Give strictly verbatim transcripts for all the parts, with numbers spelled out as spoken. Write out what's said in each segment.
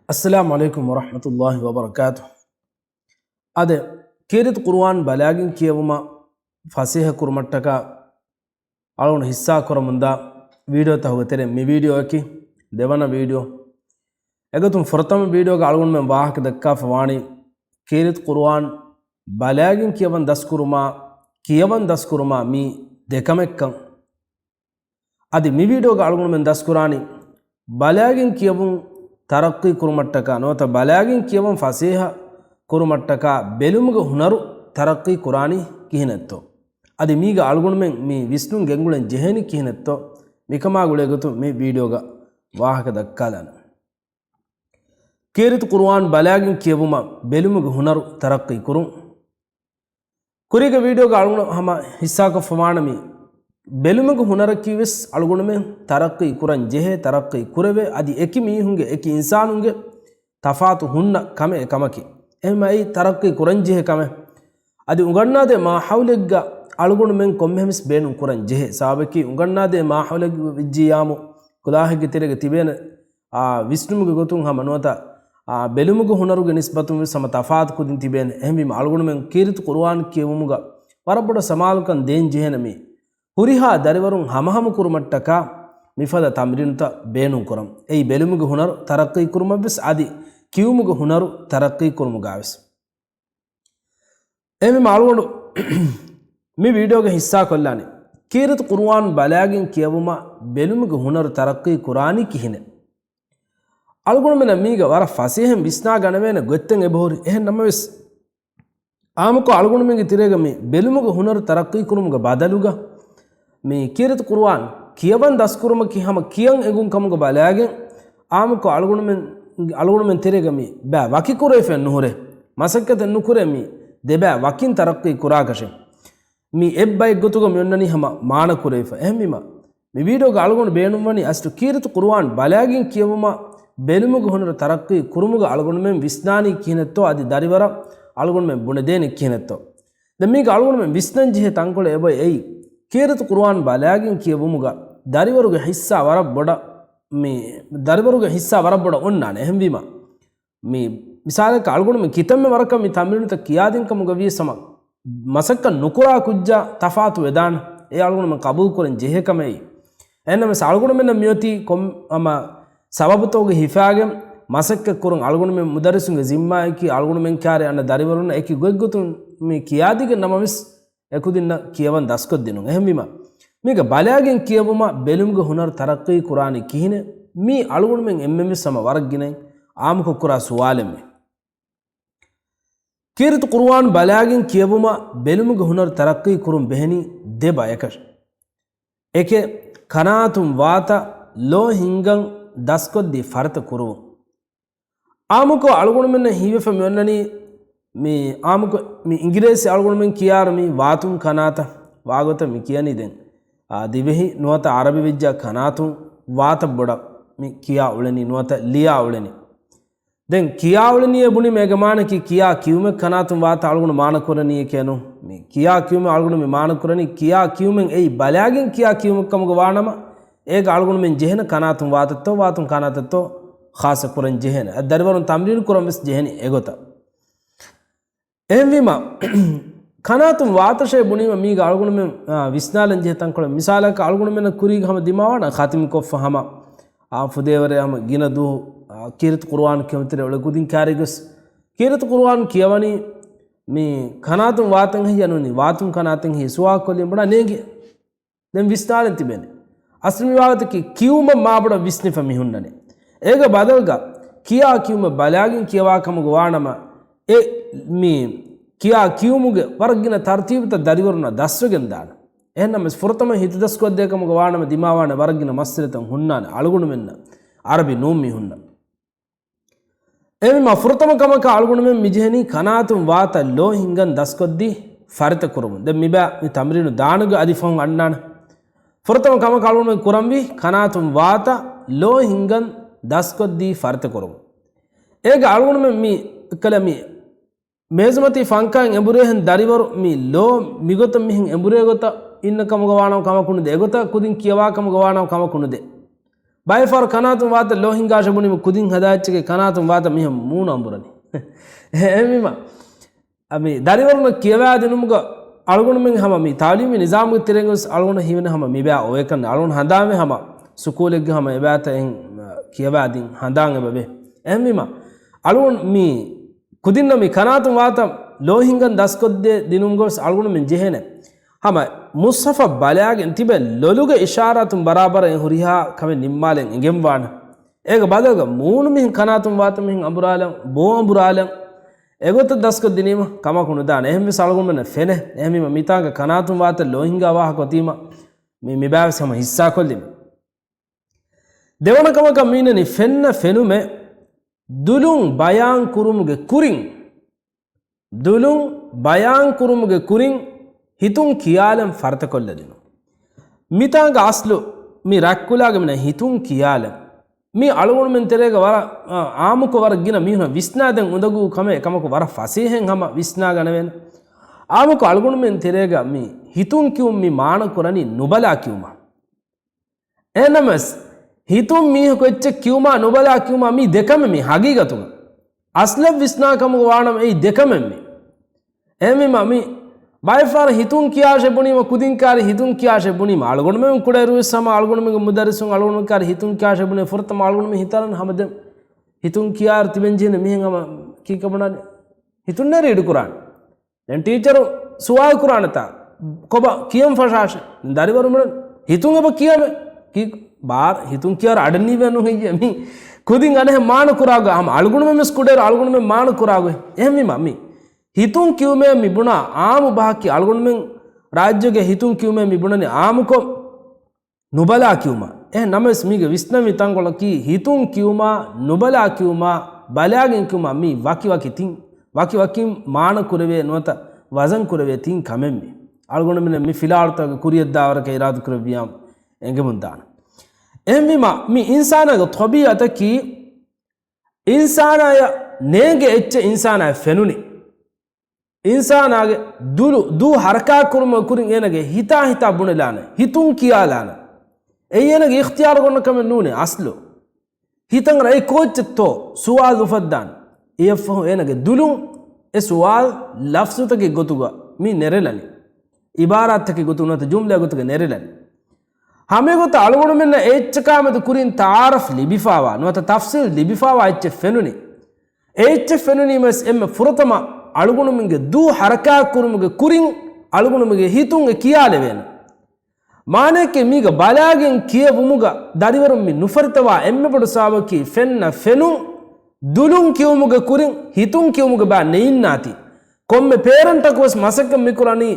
އައްސަލާމު ޢަލައިކުމް ވަރަޙްމަތުﷲި ވަބަރަކާތު. އާދެ، ކީރިތި ޤުރުއާން ބަލާގެން ކިޔެވުމަށް ފަސޭހަ ކުރުމަށްޓަކާ އަޅުގަނޑު ހިއްސާ ކުރަމުންދާ ވީޑިއޯތަކުގެ ތެރެއިން މި ވީޑިއޯއަކީ ދެވަނަ ވީޑިއޯ. އެގޮތުން ފުރަތަމަ ވީޑިއޯގަ އަޅުގަނޑުމެން ވާހަކަ ދައްކާފަ ވާނީ ކީރިތި ޤުރުއާން ބަލާގެން ކިޔަވަން ދަސްކުރުމާ، ކިޔަވަން ދަސްކުރުމާ މީ ދެ ކަމެއްކަން. އަދި މި ވީޑިއޯގަ އަޅުގަނޑުމެން ދަސްކުރާނީ، ބަލާގެން ކިޔެވުން ތަރައްޤީ ކުރުމަށްޓަކާ ނުވަތަ ބަލާގެން ކިޔެވުން ފަސޭހަ ކުރުމަށްޓަކާ ބެލުމުގެ ހުނަރު ތަރައްޤީ ކުރާނީ ކިހިނެއްތޯ؟ އަދި މީގަ އަޅުގަނޑުމެން މި ވިސްނުން ގެންގުޅެން ޖެހޭނީ ކިހިނެއްތޯ؟ މިކަމާ ގުޅޭގޮތުން މި ވީޑިއޯގަ ވާހަކަ ދައްކާލާނަން. ކީރިތި ޤުރުއާން ބަލާގެން ކިޔެވުމަށް ބެލުމުގެ ހުނަރު ތަރައްޤީ ކުރުން. ކުރީގެ ވީޑިއޯގަ އަޅުގަނޑު ހަމަ ހިއްސާކޮށްފަވާނަމީ، ބެލުމުގެ ހުނަރަކީ ވެސް އަޅުގަނޑުމެން ތަރައްޤީ ކުރަން ޖެހޭ، ތަރައްޤީ ކުރެވޭ، އަދި އެކި މީހުންގެ، އެކި އިންސާނުންގެ ތަފާތު ހުންނަ ކަމެއް އެކަމަކީ. އެހެންވީމަ އެއީ ތަރައްޤީ ކުރަން ޖެހޭ ކަމެއް. އަދި އުނގަންނާދޭ މާހައުލެއްގަ އަޅުގަނޑުމެން ކޮންމެހެން ވެސް ބޭނުން ކުރަން ޖެހޭ. ސަބަބަކީ އުނގަންނާދޭ މާހައުލެއްގަ ވެއްޖިއްޔާމު ކުލާހެއްގެ ތެރޭގަ ތިބޭނެ އާ، ވިސްނުމުގެ ގޮތުން ހަމަ ނުވަތަ، އާ، ބެލުމުގެ ހުނަރުގެ ނިސްބަތުން ވެސް ހަމަ ތަފާތު ކުދިން ތިބޭނެ. އެހެންވީމަ އަޅުގަނޑުމެން ކީރިތި ޤުރުއާން ކިޔެވުމުގަ ވަރަށް ބޮޑަށް ސަމާލުކަން ދޭން ޖެހޭނެ މީ. ހުރިހާ ދަރިވަރުން ހަމަހަމަ ކުރުމަށްޓަކާ މިފަދަ ތަމްރީނުތައް ބޭނުން ކުރަން. އެއީ ބެލުމުގެ ހުނަރު ތަރައްޤީ ކުރުމަށް ވެސް އަދި ކިޔުމުގެ ހުނަރު ތަރައްޤީ ކުރުމުގަ ވެސް. އެހެންވީމަ އަޅުގަނޑު މި ވީޑިއޯގަ ހިއްސާ ކޮށްލާނީ، ކީރިތި ޤުރުއާން ބަލާގެން ކިޔެވުމަށް ބެލުމުގެ ހުނަރު ތަރައްޤީ ކުރާނީ ކިހިނެއް؟ އަޅުގަނޑުމެންނަށް މީގަ ވަރަށް ފަސޭހައިން ވިސްނާ ގަނެވޭނެ ގޮތްތައް އެބަހުރި. އެހެން ނަމަވެސް، އާއްމުކޮށް އަޅުގަނޑުމެންގެ ތެރޭގަ މި ބެލުމުގެ ހުނަރު ތަރައްޤީ ކުރުމުގެ ބަދަލުގަ، މި ކީރިތި ޤުރުއާން ކިޔަވަން ދަސްކުރުމަކީ ހަމަ ކިޔަން އެނގުން ކަމުގަ ބަލާގެން، އާއްމުކޮށް އަޅުގަނޑުމެން، އަޅުގަނޑުމެން ތެރޭގަ މި ބައި ވަކިކުރެވިފަ ނުހުރޭ، މަސައްކަތެއް ނުކުރޭ މި ދެބައި ވަކިން ތަރައްޤީ ކުރާކަށެއް. މި އެއްބައެއްގޮތުގަ މި އޮންނަނީ ހަމަ މާނަ ކުރެވިފަ. އެހެންވީމަ، މި ވީޑިއޯގަ އަޅުގަނޑު ބޭނުންވަނީ އަސްލު ކީރިތި ޤުރުއާން ބަލާގެން ކިޔެވުމަށް ބެލުމުގެ ހުނަރު ތަރައްޤީ ކުރުމުގަ އަޅުގަނޑުމެން ވިސްނާނީ ކިހިނެއްތޯ އަދި ދަރިވަރަށް އަޅުގަނޑުމެން ބުނެދޭނީ ކިހިނެއްތޯ. ދެން މީގަ އަޅުގަނޑުމެން ވިސްނަން ޖެހޭ ތަންކޮޅެއް އެބައޮތް އެއީ، ކީރިތި ޤުރުއާން ބަލާގެން ކިޔެވުމުގަ ދަރިވަރުގެ ހިއްސާ ވަރަށް ބޮޑަށް، މި ދަރިވަރުގެ ހިއްސާ ވަރަށް ބޮޑަށް އޮންނާނެ. އެހެންވީމަ، މި މިސާލަކަށް އަޅުގަނޑުމެން ކިތަންމެ ވަރަކަށް މި ތަމްރީނުތައް ކިޔާދިން ކަމުގަ ވިޔަސް ހަމަ މަސައްކަތް ނުކުރާ ކުއްޖާ ތަފާތު ވެދާނެ. އެ އަޅުގަނޑުމެން ޤަބޫލު ކުރަން ޖެހޭ ކަމެއް. އެހެންނަމަވެސް އަޅުގަނޑުމެންނަށް މިއޮތީ ކޮން ހަމަ ސަބަބުތަކުގެ ހިފާގެން މަސައްކަތް ކުރުން އަޅުގަނޑުމެން މުދައްރިސުންގެ ޒިންމާއަކީ އަޅުގަނޑުމެން ކާރި އަންނަ ދަރިވަރުންނަށް އެކި ގޮތްގޮތުން މި ކިޔާދިގެން ނަމަވެސް އެކުދިންނަށް ކިޔަވަން ދަސްކޮށްދިނުން. އެހެންވީމަ، މީގަ ބަލާގެން ކިޔެވުމަށް ބެލުމުގެ ހުނަރު ތަރައްޤީ ކުރާނީ ކިހިނެއް؟ މީ އަޅުގަނޑުމެން އެންމެންވެސް ހަމަ ވަރަށް ގިނައިން އާއްމުކޮށް ކުރާ ސުވާލެއް މީ. ކީރިތި ޤުރުއާން ބަލާގެން ކިޔެވުމަށް ބެލުމުގެ ހުނަރު ތަރައްޤީ ކުރުން ބެހެނީ ދެ ބަޔަކަށް. އެކެއް، ކަނާތުން ވާތަށް ލޯ ހިންގަން ދަސްކޮށްދީ ފަރިތަ ކުރުވުން. އާއްމުކޮށް އަޅުގަނޑުމެންނަށް ހީވެފަ މިއޮންނަނީ، މި އާއްމުކޮށް މި އިނގިރޭސި އަޅުގަނޑުމެން ކިޔާރު މި ވާތުން ކަނާތަށް ވާގޮތަށް މި ކިޔަނީ ދެން. އާ، ދިވެހި ނުވަތަ އަރަބި ވެއްޖާ ކަނާތުން ވާތަށް ބޮޑަށް މި ކިޔާ އުޅެނީ ނުވަތަ ލިޔާ އުޅެނީ. ދެން ކިޔާ އުޅެނީ ބުނީމަ އޭގެ މާނައަކީ ކިޔާ ކިޔުމެއް ކަނާތުން ވާތަށް އަޅުގަނޑު މާނަ ކުރަނީ އެކޭ ނޫން. މި ކިޔާ ކިޔުމެއް އަޅުގަނޑު މި މާނަ ކުރަނީ ކިޔާ ކިޔުމެއް އެއީ ބަލާގެން ކިޔާ ކިޔުމެއް ކަމުގަ ވާނަމަ، އޭގަ އަޅުގަނޑުމެން ޖެހޭނެ ކަނާތުން ވާތަށްތޯ ވާތުން ކަނާތަށްތޯ ޚާއްޞަ ކުރަން ޖެހޭނެ. އަދި ދަރިވަރުން ތަމްރީނު ކުރަން ވެސް ޖެހެނީ އެގޮތަށް. އެހެންވީމަ، ކަނާތުން ވާތަށޭ ބުނީމަ މީގަ އަޅުގަނޑުމެން، އާ، ވިސްނާލަން ޖެހޭ ތަންކޮޅެއް. މިސާލަކަށް އަޅުގަނޑުމެންނަށް ކުރީގަ ހަމަ ދިމާވާނެ ޚަތިމް ކޮށްފަ ހަމަ، އާ، ފުދޭވަރޭ ހަމަ ގިނަ ދުވަހު، އާ، ކީރިތި ޤުރުއާން ކިޔަމަތިރެ އުޅެ ކުދިން ކާރިގޮސް ކީރިތި ޤުރުއާން ކިޔަވަނީ މި ކަނާތުން ވާތަށް ހެއްޔާ ނޫނީ ވާތުން ކަނާތަށް ހެއްޔޭ ސުވާލު ކޮށްލީމަ ބުނާ ނޭނގި. ދެން ވިސްނާލަން ތިބޭނެ. އަސްލު މި ވާގޮތަކީ ކިޔުމަށް މާބޮޑަށް ވިސްނިފަ މި ހުންނަނީ. އޭގެ ބަދަލުގަ ކިޔާ ކިޔުމެއް ބަލާގެން ކިޔަވާ ކަމުގަ ވާނަމަ، އެ މި ކިޔާ ކިޔުމުގެ ވަރަށް ގިނަ ތަރުތީބުތައް ދަރިވަރުންނަށް ދަސްވެގެން ދާނެ. އެހެންނަމަވެސް ފުރަތަމަ ހިތުދަސްކޮށްދޭ ކަމުގަ ވާނަމަ ދިމާވާނެ ވަރަށް ގިނަ މައްސަލަތައް ހުންނާނެ އަޅުގަނޑުމެންނަށް، އަރަބި ނޫން މީހުންނަށް. އެހެންވީމަ ފުރަތަމަ ކަމަކަށް އަޅުގަނޑުމެން މި ޖެހެނީ ކަނާތުން ވާތަށް ލޯ ހިންގަން ދަސްކޮށްދީ ފަރިތަ ކުރުމުން. ދެން މިބާ މި ތަމްރީނު ދާނެގޮތް އަދި ފަހުން އަންނާނެ. ފުރަތަމަ ކަމަކަށް އަޅުގަނޑުމެން ކުރަންވީ ކަނާތުން ވާތަށް ލޯ ހިންގަން ދަސްކޮށްދީ ފަރިތަ ކުރުމުން. އޭގަ އަޅުގަނޑުމެން މި ކަލަ މި މޭޒުމަތީ ފަންކާއިން އެނބުރޭހެން ދަރިވަރު މި ލޯ މިގޮތަށް މިހެން އެނބުރޭ ގޮތަށް އިންނަ ކަމުގަ ވާނަމަ ކަމަކު ނުދޭ. އެގޮތަށް ކުދިން ކިޔަވާ ކަމުގަ ވާނަމަ ކަމަކު ނުދޭ. ބައެއް ފަހަރު ކަނާތުން ވާތަ ލޯ ހިނގާށޭ ބުނީމަ ކުދިން ހަދާ އެއްޗެކޭ ކަނާތުން ވާތަ މީހަކު މޫނު އަނބުރަނީ. އެހެންވީމަ، އަ، މި ދަރިވަރުންނަށް ކިޔަވާދިނުމުގަ އަޅުގަނޑުމެން ހަމަ މި ތާލީމީ ނިޒާމުގެ ތެރޭގަ ވެސް އަޅުގަނޑަށް ހީވަނީ ހަމަ މިބާ އޮވޭކަން. އަޅުގަނޑު ހަނދާންވޭ ހަމަ ސުކޫލެއްގަ ހަމަ އެބާތައް އެހެން، އަ، ކިޔަވާދިން ހަނދާން އެބަވޭ. އެހެންވީމަ، އަޅުގަނޑު މި ކުދިންނަށް މި ކަނާތުން ވާތަ ލޯ ހިނގަން ދަސްކޮށްދޭ ދިނުމުގަ ވެސް އަޅުގަނޑުމެން ޖެހޭނެ ހަމަ މުޞްޙަފަށް ބަލާގެން ތިބެ ލޮލުގެ އިޝާރާތުން ބަރާބަރަށް ހުރިހާ ކަމެއް ނިންމާލަން އެނގެންވާނެ. އޭގެ ބަދަލުގަ މޫނު މިހެން ކަނާތުން ވާތަ މިހެން އަނބުރާލަން، ބޯ އަނބުރާލަން، އެގޮތަށް ދަސްކޮށްދިނީމަ ކަމަކު ނުދާނެ. އެހެންވެސް އަޅުގަނޑުމެންނަށް ފެނޭ. އެހެންވީމަ މިތާނގަ ކަނާތުން ވާތަ ލޯ ހިނގާ ވާހަކަ އޮތީމަ މި، މިބާވެސް ހަމަ ހިއްސާކޮށްލިން. ދެވަނަ ކަމަކަށް މީނަނީ ފެންނަ ފެނުމެއް ދުލުން ބަޔާން ކުރުމުގެ ކުރިން، ދުލުން ބަޔާން ކުރުމުގެ ކުރިން ހިތުން ކިޔާލަން ފަރިތަކޮށްލަދިނުން. މިތާނގަ އަސްލު މި ރައްކުލާގެ މިނަ ހިތުން ކިޔާލަން. މި އަޅުގަނޑުމެން ތެރޭގަ ވަރަށް، އާ، އާމުކޮށް ވަރަށް ގިނަ މީހުން ވިސްނާދޭން އުނދަގޫ ކަމެއް ކަމަކު ވަރަށް ފަސޭހައިން ހަމަ ވިސްނާގަނެވޭނެ. އާމުކޮށް އަޅުގަނޑުމެން ތެރޭގަ މި ހިތުން ކިޔުން މި މާނަ ކުރަނީ ނުބަލާ ކިޔުމަށް. އެހެންނަމަވެސް، ހިތުން މީހަކު އެއްޗެއް ކިޔުމާ ނުބަލާ ކިޔުމާ މީ ދެކަމެއް މީ ހަގީގަތުގަ. އަސްލަށް ވިސްނާ ކަމުގަ ވާނަމަ އެއީ ދެކަމެއް މީ. އެހެންވީމަ މީ ބައެއް ފަހަރަށް ހިތުން ކިޔާށޭ ބުނީމަ، ކުދިން ކާރި ހިތުން ކިޔާށޭ ބުނީމަ، އަޅުގަނޑުމެން ކުޑައިރު ވެސް ހަމަ އަޅުގަނޑުމެންގެ މުދައްރިސުން އަޅުގަނޑުމެން ކާރި ހިތުން ކިޔާށޭ ބުނޭ ފުރަތަމަ އަޅުގަނޑުމެން ހިތަރަން ހަމަ ދެން ހިތުން ކިޔާރު ތިބެން ޖެހެނެ މިހެން ހަމަ ކީކަ ބުނާނެ؟ ހިތުން ނެރި އިޑުކުރާނެ. ދެން ޓީޗަރު ސުވާލު ކުރާނެތާ، ކޮބާ ކިޔަން ފަށާށެ؟ ދަރިވަރު މިނަ ހިތުން އެބަ ކިޔަމެ. ކީ ބާރ ހިތުން ކިޔާރު އަޑެއް ނީވެ ނުހެއްޔެ؟ މީ ކުދިން އަނެހެން މާނަ ކުރާގޮތް ހަމަ އަޅުގަނޑުމެން ވެސް ކުޑައިރު އަޅުގަނޑުމެން މާނަ ކުރާގޮތް. އެހެންވީމަ މީ ހިތުން ކިޔުމޭ މި ބުނާ އާމު ބަހަކީ އަޅުގަނޑުމެން ރާއްޖޭގެ ހިތުން ކިޔުމޭ މި ބުނަނީ އާމުކޮށް ނުބަލާ ކިޔުމަށް. އެހެން ނަމަވެސް މީގެ ވިސްނަންވީ ތަންކޮޅަކީ ހިތުން ކިޔުމާ، ނުބަލާ ކިޔުމާ، ބަލާގެން ކިޔުމާ މީ ވަކި ވަކި ތިން، ވަކި ވަކިން މާނަ ކުރެވޭ ނުވަތަ ވަޒަން ކުރެވޭ ތިން ކަމެއް މީ. އަޅުގަނޑުމެން މި ފިލާވަޅުތަކުގެ ކުރިޔަށްދާވަރަކަށް އިރާދަ ކުރެއްވިޔާ އެނގެމުން ދާނެ. އެހެންވީމާ މި އިންސާނާގެ ޠަބީޢަތަކީ އިންސާނާޔަށް ނޭނގޭ އެއްޗެއް އިންސާނާޔަށް ފެނުނީ. އިންސާނާގެ ދުލު، ދޫ ހަރަކާތްކުރުމަށް ކުރިން އޭނަގެ ހިތާ ހިތާ ބުނެލާނެ، ހިތުން ކިޔާލާނެ. އެއީ އޭނަގެ އިޚްތިޔާރު ގޮންނަ ކަމެއް ނޫނޭ އަސްލު. ހިތަށް ރައި ކޯއްޗެއްތޯ ސުވާލު އުފައްދާނެ. އެއަށްފަހު އޭނަގެ ދުލުން އެ ސުވާލު ލަފްޒުތަކެއް ގޮތުގަ މި ނެރެލަނީ. އިބާރާތްތަކެއް ގޮތުގަ ނުވަތަ ޖުމްލަ ގޮތުގަ ނެރެލަނީ. ހަމައެގޮތަށް އަޅުގަނޑުމެންނަށް އެއްޗަކާމެދު ކުރިން ތަޢާރަފް ލިބިފާވާ ނުވަތަ ތަފްސީލް ލިބިފާވާ އެއްޗެއް ފެނުނީ. އެއްޗެއް ފެނުނީމަވެސް އެންމެ ފުރަތަމަ އަޅުގަނޑުމެންގެ ދޫ ހަރަކާތްކުރުމުގެ ކުރިން އަޅުގަނޑުމެންގެ ހިތުން އެ ކިޔާލެވޭނެ. މާނައަކީ މީގަ ބަލާގެން ކިޔެވުމުގަ ދަރިވަރުން މި ނުފަރިތަވާ އެންމެ ބޮޑު ސަބަބަކީ ފެންނަ ފެނުން ދުލުން ކިޔުމުގެ ކުރިން ހިތުން ކިޔުމުގެ ބާ ނެތް އިންނާތީ. ކޮންމެ ޕޭރެންޓަކު ވެސް މަސައްކަތް މިކުރަނީ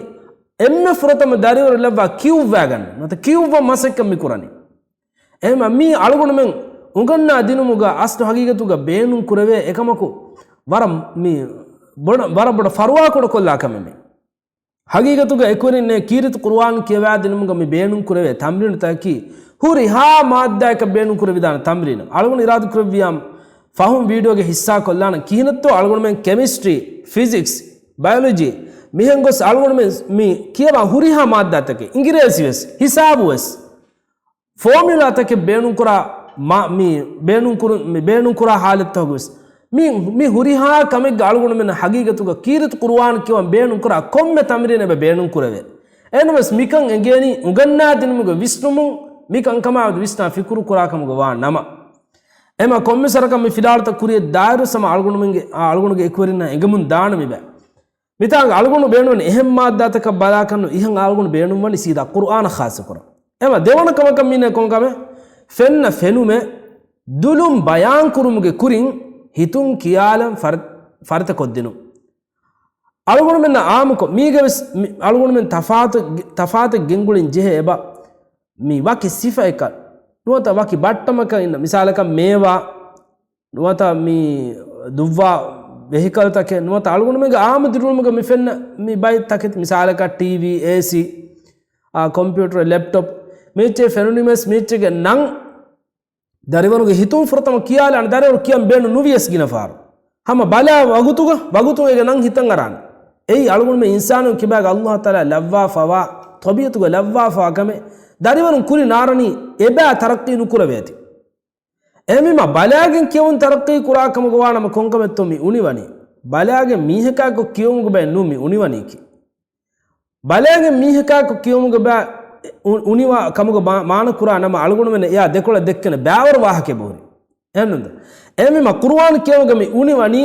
އެންމެ ފުރަތަމަ ދަރިވަރު ލައްވާ ކިޔުއްވާގަން ނުވަތަ ކިޔުއްވަން މަސައްކަތް މިކުރަނީ. އެހެންވީމަ މީ އަޅުގަނޑުމެން އުނގަންނާ ދިނުމުގަ އަސްލު ހަގީގަތުގަ ބޭނުން ކުރެވޭ އެކަމަކު ވަރަށް މި ބޮޑަ-، ވަރަށް ބޮޑަށް ފަރުވާކުޑަކޮށްލާ ކަމެއް މީ. ހަގީގަތުގަ އެކުވެރިންނޭ ކީރިތި ޤުރުއާން ކިޔަވާދިނުމުގަ މި ބޭނުން ކުރެވޭ ތަމްރީނުތަކަކީ ހުރިހާ މާއްދާއަކަށް ބޭނުން ކުރެވިދާނެ ތަމްރީނެއް. އަޅުގަނޑު އިރާދަ ކުރެއްވިޔާމު ފަހުން ވީޑިއޯގެ ހިއްސާ ކޮށްލާނަން ކިހިނެއްތޯ އަޅުގަނޑުމެން ކެމިސްޓްރީ، ފިޒިކްސް، ބަޔޮލޮޖީ މިހެން ގޮސް އަޅުގަނޑުމެން މި ކިޔަވާ ހުރިހާ މާއްދާތަކެއް، އިނގިރޭސިވެސް، ހިސާބުވެސް، ފޯމިއުލާތަކެއް ބޭނުންކުރާ މާ-، މި ބޭނުންކުރު-، މި ބޭނުންކުރާ ހާލަތްތަކުގަވެސް މި، މި ހުރިހާ ކަމެއްގަ އަޅުގަނޑުމެން ހަގީގަތުގަ ކީރިތި ޤުރުއާން ކިޔަވަން ބޭނުންކުރާ ކޮންމެ ތަމްރީނެއް އެބަ ބޭނުންކުރެވޭ. އެހެންނަމަވެސް މިކަން އެނގޭނީ އުނގަންނާދިނުމުގެ ވިސްނުމުން މިކަންކަމާ ވިސްނާ ފިކުރު ކުރާ ކަމުގަ ވާ ނަމަ. އެމަ ކޮންމެ ސަރަކަށް މި ފިލާވަޅުތައް ކުރިޔަށް ދާއިރު ސަމަ އަޅުގަނޑުމެންގެ، އާ، އަޅުގަނޑުގެ އެކުވެރިންނަށް އެނގެމުން ދާނަމި ބައި. މިތާނގަ އަޅުގަނޑު ބޭނުން އެހެން މާއްދާތަކަށް ބަލާކަށް ނު އިހަން އަޅުގަނޑު ބޭނުންވަނީ ސީދާ ޤުރުއާނަށް ޚާއްޞަކުރަން. އެމަ ދެވަނަ ކަމަކަށް މީނަ ކޮން ކަމެއް؟ ފެންނަ ފެނުމެއް ދުލުން ބަޔާން ކުރުމުގެ ކުރިން ހިތުން ކިޔާލަން ފަރި-، ފަރިތަކޮށްދިނުން. އަޅުގަނޑުމެންނަށް އާއްމުކޮށް މީގެ ވެސް މި-، އަޅުގަނޑުމެން ތަފާތު-، ތަފާތެއް ގެންގުޅެން ޖެހޭ އެބަ މި ވަކި ސިފައަކަށް ނުވަތަ ވަކި ބައްޓަމަކަށް އިންނަ މިސާލަކަށް މޭވާ ނުވަތަ މި ދުއްވާ ވެހިކަލްތަކެއް ނުވަތަ އަޅުގަނޑުމެންގެ އާއްމު ދިރިއުޅުމުގަ މި ފެންނަ މި ބައި ތަކެތި މިސާލަކަށް ޓީވީ، އޭސީ، އާ، ކޮމްޕިއުޓަރ، ލެޕްޓޮޕް މިއެއްޗެއް ފެނުނީމަސް މިއެއްޗެއްގެ ނަން ދަރިވަރުގެ ހިތުން ފުރަތަމަ ކިޔާލާނެ ދަރިވަރު ކިޔަން ބޭނުން ނުވިޔަސް ގިނަ ފަހަރު. ހަމަ ބަލާ ވަގުތުގަ، ވަގުތު އޭގެ ނަން ހިތަށް އަރާނެ. އެއީ އަޅުގަނޑުމެން އިންސާނުން ކިބާގަ އައްލާހު ތަޢާލާ ލައްވާފަވާ، ޠަބީޢަތުގަ ލައްވާފަވާ ކަމެއް. ދަރިވަރުން ކުރިން އަރަނީ އެބާ ތަރައްޤީ ނުކުރެވޭތި. އެހެންވީމަ ބަލާގެން ކިޔެވުން ތަރައްޤީ ކުރާ ކަމުގަ ވާނަމަ ކޮންކަމެއްތޯ މި އުނިވަނީ؟ ބަލާގެން މީހަކާއެކު ކިޔެވުމުގެ ބައެއް ނޫން މި އުނިވަނީކީ. ބަލާގެން މީހަކާއެކު ކިޔެވުމުގެ ބަ-، އު-، އުނިވާ ކަމުގަ މާ-، މާނަ ކުރާ ނަމަ އަޅުގަނޑުމެން އެޔާ ދެކޮޅަށް ދެއްކޭނެ ބައިވަރު ވާހަކައެއް ބުހުރި. އެހެންނުންތަ؟ އެހެންވީމަ ޤުރުއާން ކިޔެވުމުގަ މި އުނިވަނީ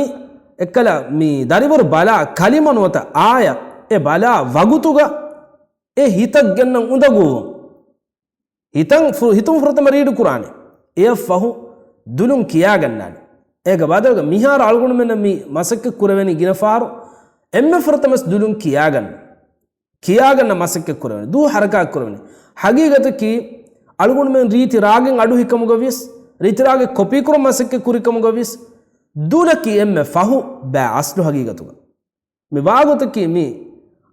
އެއްކަލަ މި ދަރިވަރު ބަލާ ކަލިމަ ނުވަތަ އާޔަތް އެ ބަލާ ވަގުތުގަ އެ ހިތަށް ގެންނަން އުނދަގޫވުން. ހިތަށް ފު-، ހިތުން ފުރަތަމަ ރީޑު ކުރާނެ. އެއަށް ފަހު ދުލުން ކިޔާގަންނާނެ. އޭގެ ބަދަލުގަ މިހާރު އަޅުގަނޑުމެންނަށް މި މަސައްކަތް ކުރެވެނީ ގިނަ ފަހަރު އެންމެ ފުރަތަމަސް ދުލުން ކިޔާގަންނަ. ކިޔާގަންނަ މަސައްކަތް ކުރެވެނީ. ދޫ ހަރަކާތް ކުރެވެނީ. ހަގީގަތަކީ އަޅުގަނޑުމެން ރީތި ރާގެއް އަޑު ހިކަމުގަ ވިޔަސް، ރީތި ރާގެއް ކޮޕީ ކުރަން މަސައްކަތް ކުރި ކަމުގަ ވިޔަސް، ދުލަކީ އެންމެ ފަހު ބައި އަސްލު ހަގީގަތުގަ. މި ވާގޮތަކީ މި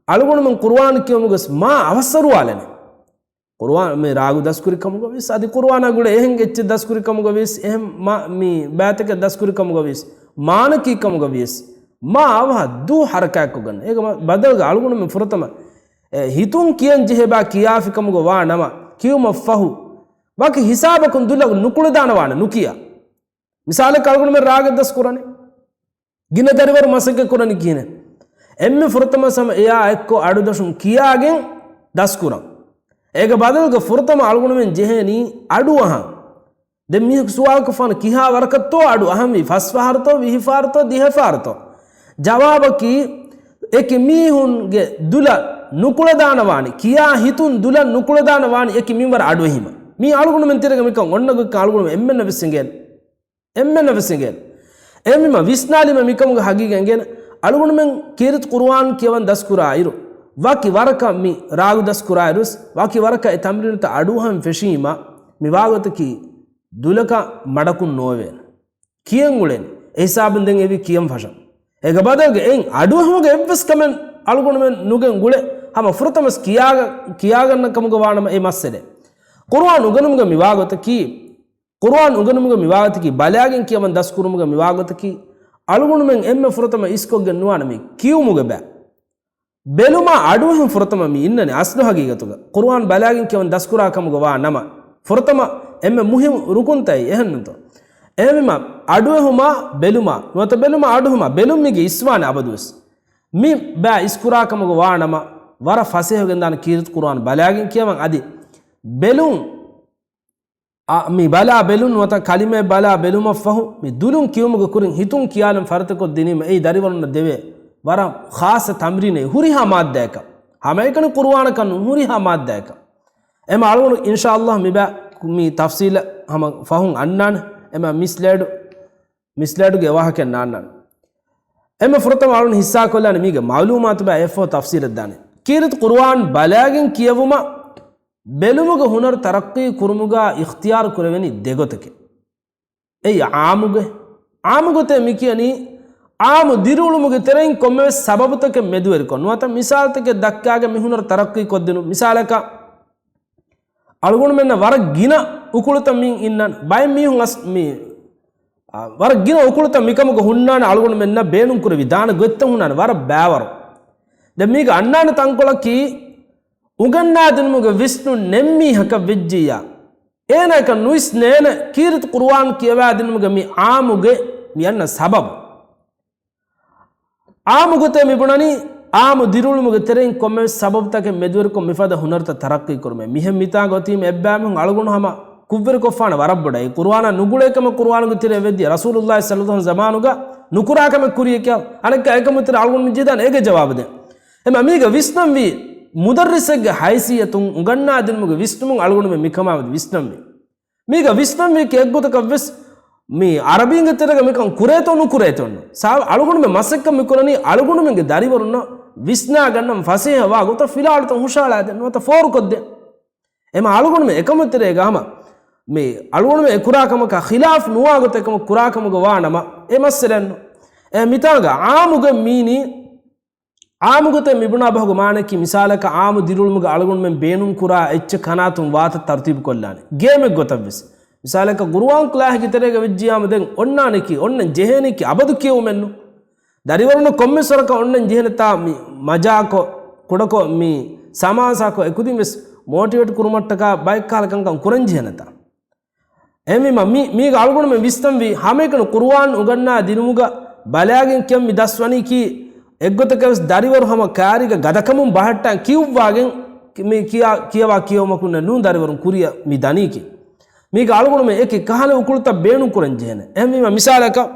އަޅުގަނޑުމެން ޤުރުއާން ކިޔުމުގަސް މާ އަވަސްއަރުވާލެނެ. ޤުރުއާން މި ރާގު ދަސްކުރި ކަމުގަ ވިޔަސް، އަދި ޤުރުއާނާ ގުޅޭ އެހެން އެއްޗެއް ދަސްކުރި ކަމުގަ ވިޔަސް، އެހެން މާ-، މި ބައިތަކެއް ދަސްކުރި ކަމުގަ ވިޔަސް، މާނަކީ ކަމުގަ ވިޔަސް، މާ އަވަހަށް ދޫ ހަރަކާތްކޮށްގަންނަ. އޭގެ މަ-، ބަދަލުގަ އަޅުގަނޑުމެން ފުރަތަމަ، އެ، ހިތުން ކިޔަން ޖެހޭ ބާ ކިޔާފި ކަމުގަ ވާ ނަމަ، ކިޔުމަށް ފަހު، ވަކި ހިސާބަކުން ދުލަށް ނުކުޅެދާނަވާނެ ނުކިޔާ. މިސާލަކަށް އަޅުގަނޑުމެން ރާގެއް ދަސްކުރަނީ. ގިނަ ދަރިވަރު މަސައްކަތް ކުރަނީ ކިހިނެއް؟ އެންމެ ފުރަތަމަ ސަމަ އެޔާ އެއްކޮށް އަޑުދަށުން ކިޔާގެން ދަސްކުރަން. އޭގެ ބަދަލުގަ ފުރަތަމަ އަޅުގަނޑުމެން ޖެހޭނީ އަޑުއަހަން. ދެން މީހަކު ސުވާލުކޮށްފާނެ ކިހާ ވަރަކަށްތޯ އަޑު އަހަންވީ؟ ފަސް ފަހަރުތޯ، ވިހި ފަހަރުތޯ، ދިހަ ފަހަރުތޯ؟ ޖަވާބަކީ އެކި މީހުންގެ ދުލަށް ނުކުޅެދާނަވާނެ، ކިޔާ ހިތުން ދުލަށް ނުކުޅެދާނަވާނެ އެކި މިންވަރަށް އަޑުއެހީމަ. މީ އަޅުގަނޑުމެން ތެރޭގަ މިކަން އޮންނަ ގޮތްކަން އަޅުގަނޑުމެން އެންމެންނަށް ވެސް އެނގޭނެ. އެންމެންނަށް ވެސް އެނގޭނެ. އެހެންވީމަ ވިސްނާލީމަ މިކަމުގެ ހަގީގަތް އެނގޭނެ. އަޅުގަނޑުމެން ކީރިތި ޤުރުއާން ކިޔަވަން ދަސްކުރާ އިރު، ވަކި ވަރަކަށް މި ރާގު ދަސްކުރާ އިރުވެސް، ވަކި ވަރަކަށް އެ ތަމްރީނުތައް އަޑުއަހަން ފެށީމަ، މި ވާގޮތަކީ ދުލަކަށް މަޑަކުން ނޯވޭނެ. ކިޔަން އުޅޭނެ. އެ ހިސާބުން ދެން އެވީ ކިޔަން ފަށަން. އޭގެ ބަދަލުގަ އެއިން އަޑުއެހުމުގެ އެއްވެސް ކަމެއް އަޅުގަނޑުމެން ނުގެން ގުޅޭ. ހަމަ ފުރަތަމަސް ކިޔާގަ-، ކިޔާގަންނަ ކަމުގަ ވާނަމަ އެ މައްސަލައެއް. ޤުރުއާން އުނގަނުމުގެ މި ވާގޮތަކީ، ޤުރުއާން އުނގަނުމުގެ މި ވާގޮތަކީ، ބަލާގެން ކިޔަވަން ދަސްކުރުމުގެ މި ވާގޮތަކީ، އަޅުގަނޑުމެން އެންމެ ފުރަތަމަ އިސްކޮށްގެން ނުވާނެ މި ކިޔުމުގެ ބައި. ބެލުމާ އަޑުއެހުން ފުރަތަމަ މި އިންނަނީ އަސްލު ހަގީގަތުގަ. ޤުރުއާން ބަލާގެން ކިޔަވަން ދަސްކުރާ ކަމުގަ ވާ ނަމަ، ފުރަތަމަ އެންމެ މުހިންމު ރުކުންތައް އެހެންނުތޯ؟ އެހެންވީމަ އަޑުއެހުމާ ބެލުމާ، ނުވަތަ ބެލުމާ އަޑުއެހުމާ، ބެލުން މީގެ އިސްވާނެ އަބަދުވެސް. މި ބައި އިސްކުރާ ކަމުގަ ވާ ނަމަ، ވަރަށް ފަސޭހަވެގެންދާނެ ކީރިތި ޤުރުއާން ބަލާގެން ކިޔަވަން އަދި ބެލުން އަ، މި ބަލާ ބެލުން ނުވަތަ ކަލިމައެއް ބަލާ ބެލުމަށްފަހު، މި ދުލުން ކިޔުމުގެ ކުރިން ހިތުން ކިޔާލަން ފަރިތަކޮށް ދިނީމަ، އެއީ ދަރިވަރުންނަށް ދެވޭ ވަރަށް ޚާއްޞަ ތަމްރީނެއް، ހުރިހާ މާއްދާއަކަށް. ހަމައެކަނި ޤުރުއާނަކަށް ނޫން، ހުރިހާ މާއްދާއަކަށް. އެމަ އަޅުގަނޑު އިންޝާﷲ މި ބަ-، މި ތަފްސީލަށް ހަމަ ފަހުން އަންނާނެ. އެމަ މިސްލޭޑު، މިސްލޭޑުގެ ވާހަކަ ނާންނާނެ. އެމަ ފުރަތަމަ އަޅުން ހިއްސާކޮށްލާނެ މީގެ މައުލޫމާތު ބައި އެއަށްފަހު ތަފްސީލަށް ދާނެ. ކީރިތި ޤުރުއާން ބަލާގެން ކިޔެވުމަށް ބެލުމުގެ ހުނަރު ތަރައްޤީ ކުރުމުގަ އިޚްތިޔާރު ކުރެވެނީ ދެގޮތަކެއް. އެއީ އާއްމުގެ، އާއްމުގޮތެއް މި ކިޔަނީ، އާއްމު ދިރިއުޅުމުގެ ތެރެއިން ކޮންމެވެސް ސަބަބުތަކެއް މެދުވެރިކޮށް، ނުވަތަ މިސާލުތަކެއް ދައްކާގެން މި ހުނަރު ތަރައްޤީ ކޮށްދިނުން. މިސާލަކަށް، އަޅުގަނޑުމެންނަށް ވަރަށް ގިނަ އުކުޅުތައް މިއިން އިންނަން. ބައެއް މީހުން އަސް-، މި، އާ، ވަރަށް ގިނަ އުކުޅުތައް މިކަމުގަ ހުންނާނެ އަޅުގަނޑުމެންނަށް ބޭނުންކުރެވިދާނެ ގޮތްތައް ހުންނާނެ ވަރަށް ބައިވަރު. ދެން މީގަ އަންނާނެ ތަންކޮޅަކީ، އުނގަންނާދިނުމުގެ ވިސްނުން ނެތް މީހަކަށް ވެއްޖިއްޔާ، އޭނައަކަށް ނުއިސްނޭނެ ކީރިތި ޤުރުއާން ކިޔަވާދިނުމުގެ މި އާއްމުގެ މި އަންނަ ސަބަބު. އާއްމު ގޮތެއް މި ބުނަނީ، އާއްމު ދިރިއުޅުމުގެ ތެރެއިން ކޮންމެވެސް ސަބަބުތަކެއް މެދުވެރިކޮށް މިފަދަ ހުނަރުތައް ތަރައްޤީ ކުރުމޭ. މިހެން މިތާގަ އޮތީމަ އެއްބައިމީހުން އަޅުގަނޑު ހަމަ ކުށްވެރިކޮށްފާނެ ވަރަށް ބޮޑަށް. އެ ޤުރުއާނަށް ނުގުޅޭ ކަމެއް ޤުރުއާނުގެ ތެރޭ ވެއްޖެ، ރަސޫލުﷲ ޞައްލަﷲ ޢަލައިހި ވަސައްލަމަ ޒަމާނުގަ ނުކުރާ ކަމެއް ކުރިޔަކަށް އަނެއްކާ އެކަމު ތެރޭ އަޅުގަނޑު މި ޖެހިދާނެ އޭގެ ޖަވާބު ދޭން. އެމަ މީގަ ވިސްނަންވީ މުދައްރިސެއްގެ ހައިސިއްޔަތުން އުނގަންނާދިނުމުގެ ވިސްނުމުން އަޅުގަނޑުމެ މިކަމާ ވިސްނަންވީ. މީގަ ވިސްނަންވީ އެއްގޮތަކަށްވެސް މި އަރަބީންގެ ތެރޭގަ މިކަން ކުރޭތޯ ނުކުރޭތޯ އޮންނަ. ސާ-، އަޅުގަނޑުމެ މަސައްކަތް މިކުރަނީ އަޅުގަނޑުމެންގެ ދަރިވަރުންނަށް ވިސްނާގަންނަން ފަސޭހަވާ ގޮތަށް ފިލާވަޅުތައް ހުށަހަޅާދޭން ނުވަތަ ފޯރުކޮށްދޭން. އެމަ އަޅުގަނޑުމެ އެކަމު ތެރޭގަ ހަމަ މި އަޅުގަނޑުމެ އެކުރާކަމަކާ ޚިލާފް ނުވާ ގޮތަށް އެކަމަ ކުރާކަމުގަ ވާނަމަ އެ މައްސަލައެއްނު. އެ މިތާގަ އާއްމުގެ މީނީ އާއްމުގޮތެއް މިބުނާ ބަހުގެ މާނައަކީ، މިސާލަކަށް އާއްމު ދިރިއުޅުމުގަ އަޅުގަނޑުމެން ބޭނުންކުރާ އެއްޗެއް ކަނާތުން ވާތައް ތަރުތީބުކޮށްލާނެ. ގޭމެއްގޮތަށްވެސް. މިސާލަކަށް ޤުރުއާން ކްލާހެއްގެ ތެރޭގަ ވެއްޖިއްޔާމު ދެން އޮންނާނެކީ، އޮންނަން ޖެހޭނެކީ އަބަދު ކިޔެވުމެއްނު. ދަރިވަރުންނަށް ކޮންމެސް ވަރަކަށް އޮންނަން ޖެހޭނެތާ މި މަޖާކޮށް، ކުޑަކޮށް މި ސަމާސާކޮށް އެކުދިންވެސް މޯޓިވޭޓް ކުރުމަށްޓަކާ ބައެއްކަހަލަ ކަންކަން ކުރަން ޖެހޭނެތާ. އެހެންވީމަ މި، މީގަ އަޅުގަނޑުމެން ވިސްނަންވީ ހަމައެކަނި ޤުރުއާން އުނގަންނާ ދިނުމުގަ ބަލާގެން ކިޔަން މި ދަސްވަނީކީ އެއްގޮތަކަށް ވެސް ދަރިވަރު ހަމަ ކާރީގަ ގަދަކަމުން ބަހައްޓާ ކިޔުއްވާގެން މި ކިޔާ، ކިޔަވާ ކިޔެވުމަކުންނެއް ނޫން ދަރިވަރުން ކުރިއަށް މި ދަނީކީ. މީގަ އަޅުގަނޑުމެން އެކި ކަހަލަ އުކުޅުތައް ބޭނުން ކުރަން ޖެހޭނެ. އެހެންވީމަ މިސާލަކަށް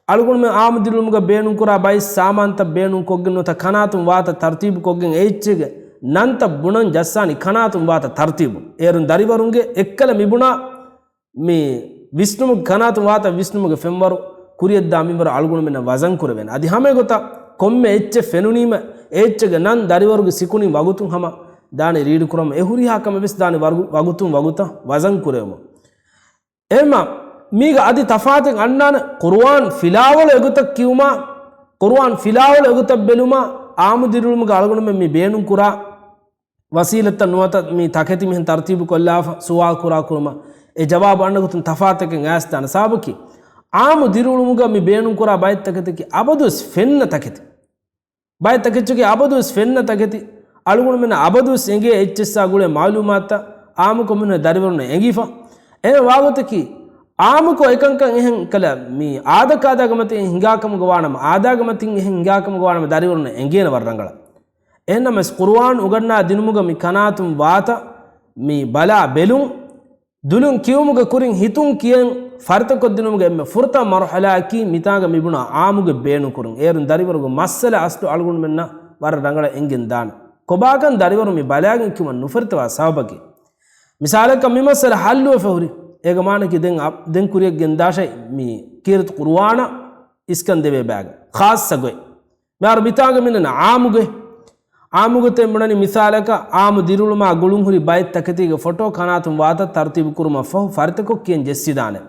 އަޅުގަނޑުމެން އާއްމު ދިރިއުޅުމުގަ ބޭނުން ކުރާ ބައެއް ސާމާންތައް ބޭނުން ކޮށްގެން ނުވަތަ ކަނާތުން ވާތައް ތަރުތީބު ކޮށްގެން އެއްޗެއްގެ ނަންތައް ބުނަން ޖައްސާނީ ކަނާތުން ވާތައް ތަރުތީބު. އޭރުން ދަރިވަރުންގެ އެއްކަލަ މިބުނާ މި ވިސްނުމުގެ ކަނާތުން ވާތަ ވިސްނުމުގެ ފެންވަރު ކުރިއަށްދާ މިންވަރު އަޅުގަނޑުމެންނަށް ވަޒަން ކުރެވޭނެ. އަދި ހަމަ އެގޮތަށް ކޮންމެ އެއްޗެއް ފެނުނީމަ އެ އެއްޗެއްގެ ނަން ދަރިވަރުގެ ސިކުނޑިން ވަގުތުން ހަމަ ދާނެ ރީޑު ކުރަމުން. އެ ހުރިހާ ކަމެއް ވެސް ދާނެ ވަރު-، ވަގުތުން ވަގުތަށް ވަޒަން ކުރެވުމުން. އެހެންމަ މީގަ އަދި ތަފާތެއް އަންނާނެ. ޤުރުއާން ފިލާވަޅު އެގޮތަށް ކިޔުމާ، ޤުރުއާން ފިލާވަޅު އެގޮތަށް ބެލުމާ، އާއްމު ދިރިއުޅުމުގަ އަޅުގަނޑުމެން މި ބޭނުން ކުރާ ވަސީލަތްތައް ނުވަތަ މި ތަކެތި މިހެން ތަރުތީބު ކޮށްލާފަ ސުވާލު ކުރާ ކުރުމަށް އެ ޖަވާބު އަންނަ ގޮތުން ތަފާތަކެއް އައިސްދާނެ. ސަބަބަކީ އާއްމު ދިރިއުޅުމުގަ މި ބޭނުން ކުރާ ބައެއް ތަކެތަކީ އަބަދުވެސް ފެންނަ ތަކެތި. ބައެއް ތަކެއްޗަކީ އަބަދުވެސް ފެންނަ ތަކެތި. އަޅުގަނޑުމެންނަށް އަބަދުވެސް އެނގޭ އެއްޗެއްސާ ގުޅޭ މައުލޫމާތުތައް އާއްމުކޮށް މިހުންނަ ދަރިވަރުންނަށް އެނގިފަ. އެހެން ވާގޮތަކީ އާއްމުކޮށް އެކަންކަން އެހެން ކަލަ މި އާދަކާދާގެ މަތިން ހިނގާކަމުގަ ވާނަމަ، އާދާގެ މަތިން އެހެން ހިނގާކަމުގަ ވާނަމަ ދަރިވަރުންނަށް އެނގޭނެ ވަރަށް ރަނގަޅަށް. އެހެންނަމަވެސް ޤުރުއާން އުނގަންނާ ދިނުމުގަ މި ކަނާތުން ވާތަ މި ބަލާ ބެލުން، ދުލުން ކިޔުމުގެ ކުރިން ހިތުން ކިޔަން ފަރިތަކޮށްދިނުމުގެ އެންމެ ފުރަތަމަ މަރުޙަލާއަކީ މިތާނގަ މިބުނާ އާއްމުގެ ބޭނުންކުރުން. އޭރުން ދަރިވަރުގެ މައްސަލަ އަސްލު އަޅުގަނޑުމެންނަށް ވަރަށް ރަނގަޅަށް އެނގެން ދާނެ. ކޮބާކަން ދަރިވަރު މި ބަލާގެން ކިޔުމަށް ނުފަރިތަވާ ސަބަބަކީ؟ މިސާލަކަށް މި މައްސަލަ ޙައްލުވެފަ ހުރި. އޭގެ މާނައަކީ ދެން އަ-، ދެން ކުރިއަށް ގެންދާށޭ މި ކީރިތި ޤުރުއާނަށް އިސްކަން ދެވޭ ބައިގަ ޚާއްޞަ ގޮތް. މިހާރު މިތާނގަ މިނަން އާއްމުގެ، އާއްމުގެ ތެން ބުނަނީ މިސާލަކަށް އާއްމު ދިރިއުޅުމާ ގުޅުންހުރި ބައެއް ތަކެތީގެ ފޮޓޯ ކަނާތުން ވާތަ ތަރުތީބު ކުރުމަށް ފަހު ފަރިތަކޮށް ކިޔަން ޖެއްސިދާނެ.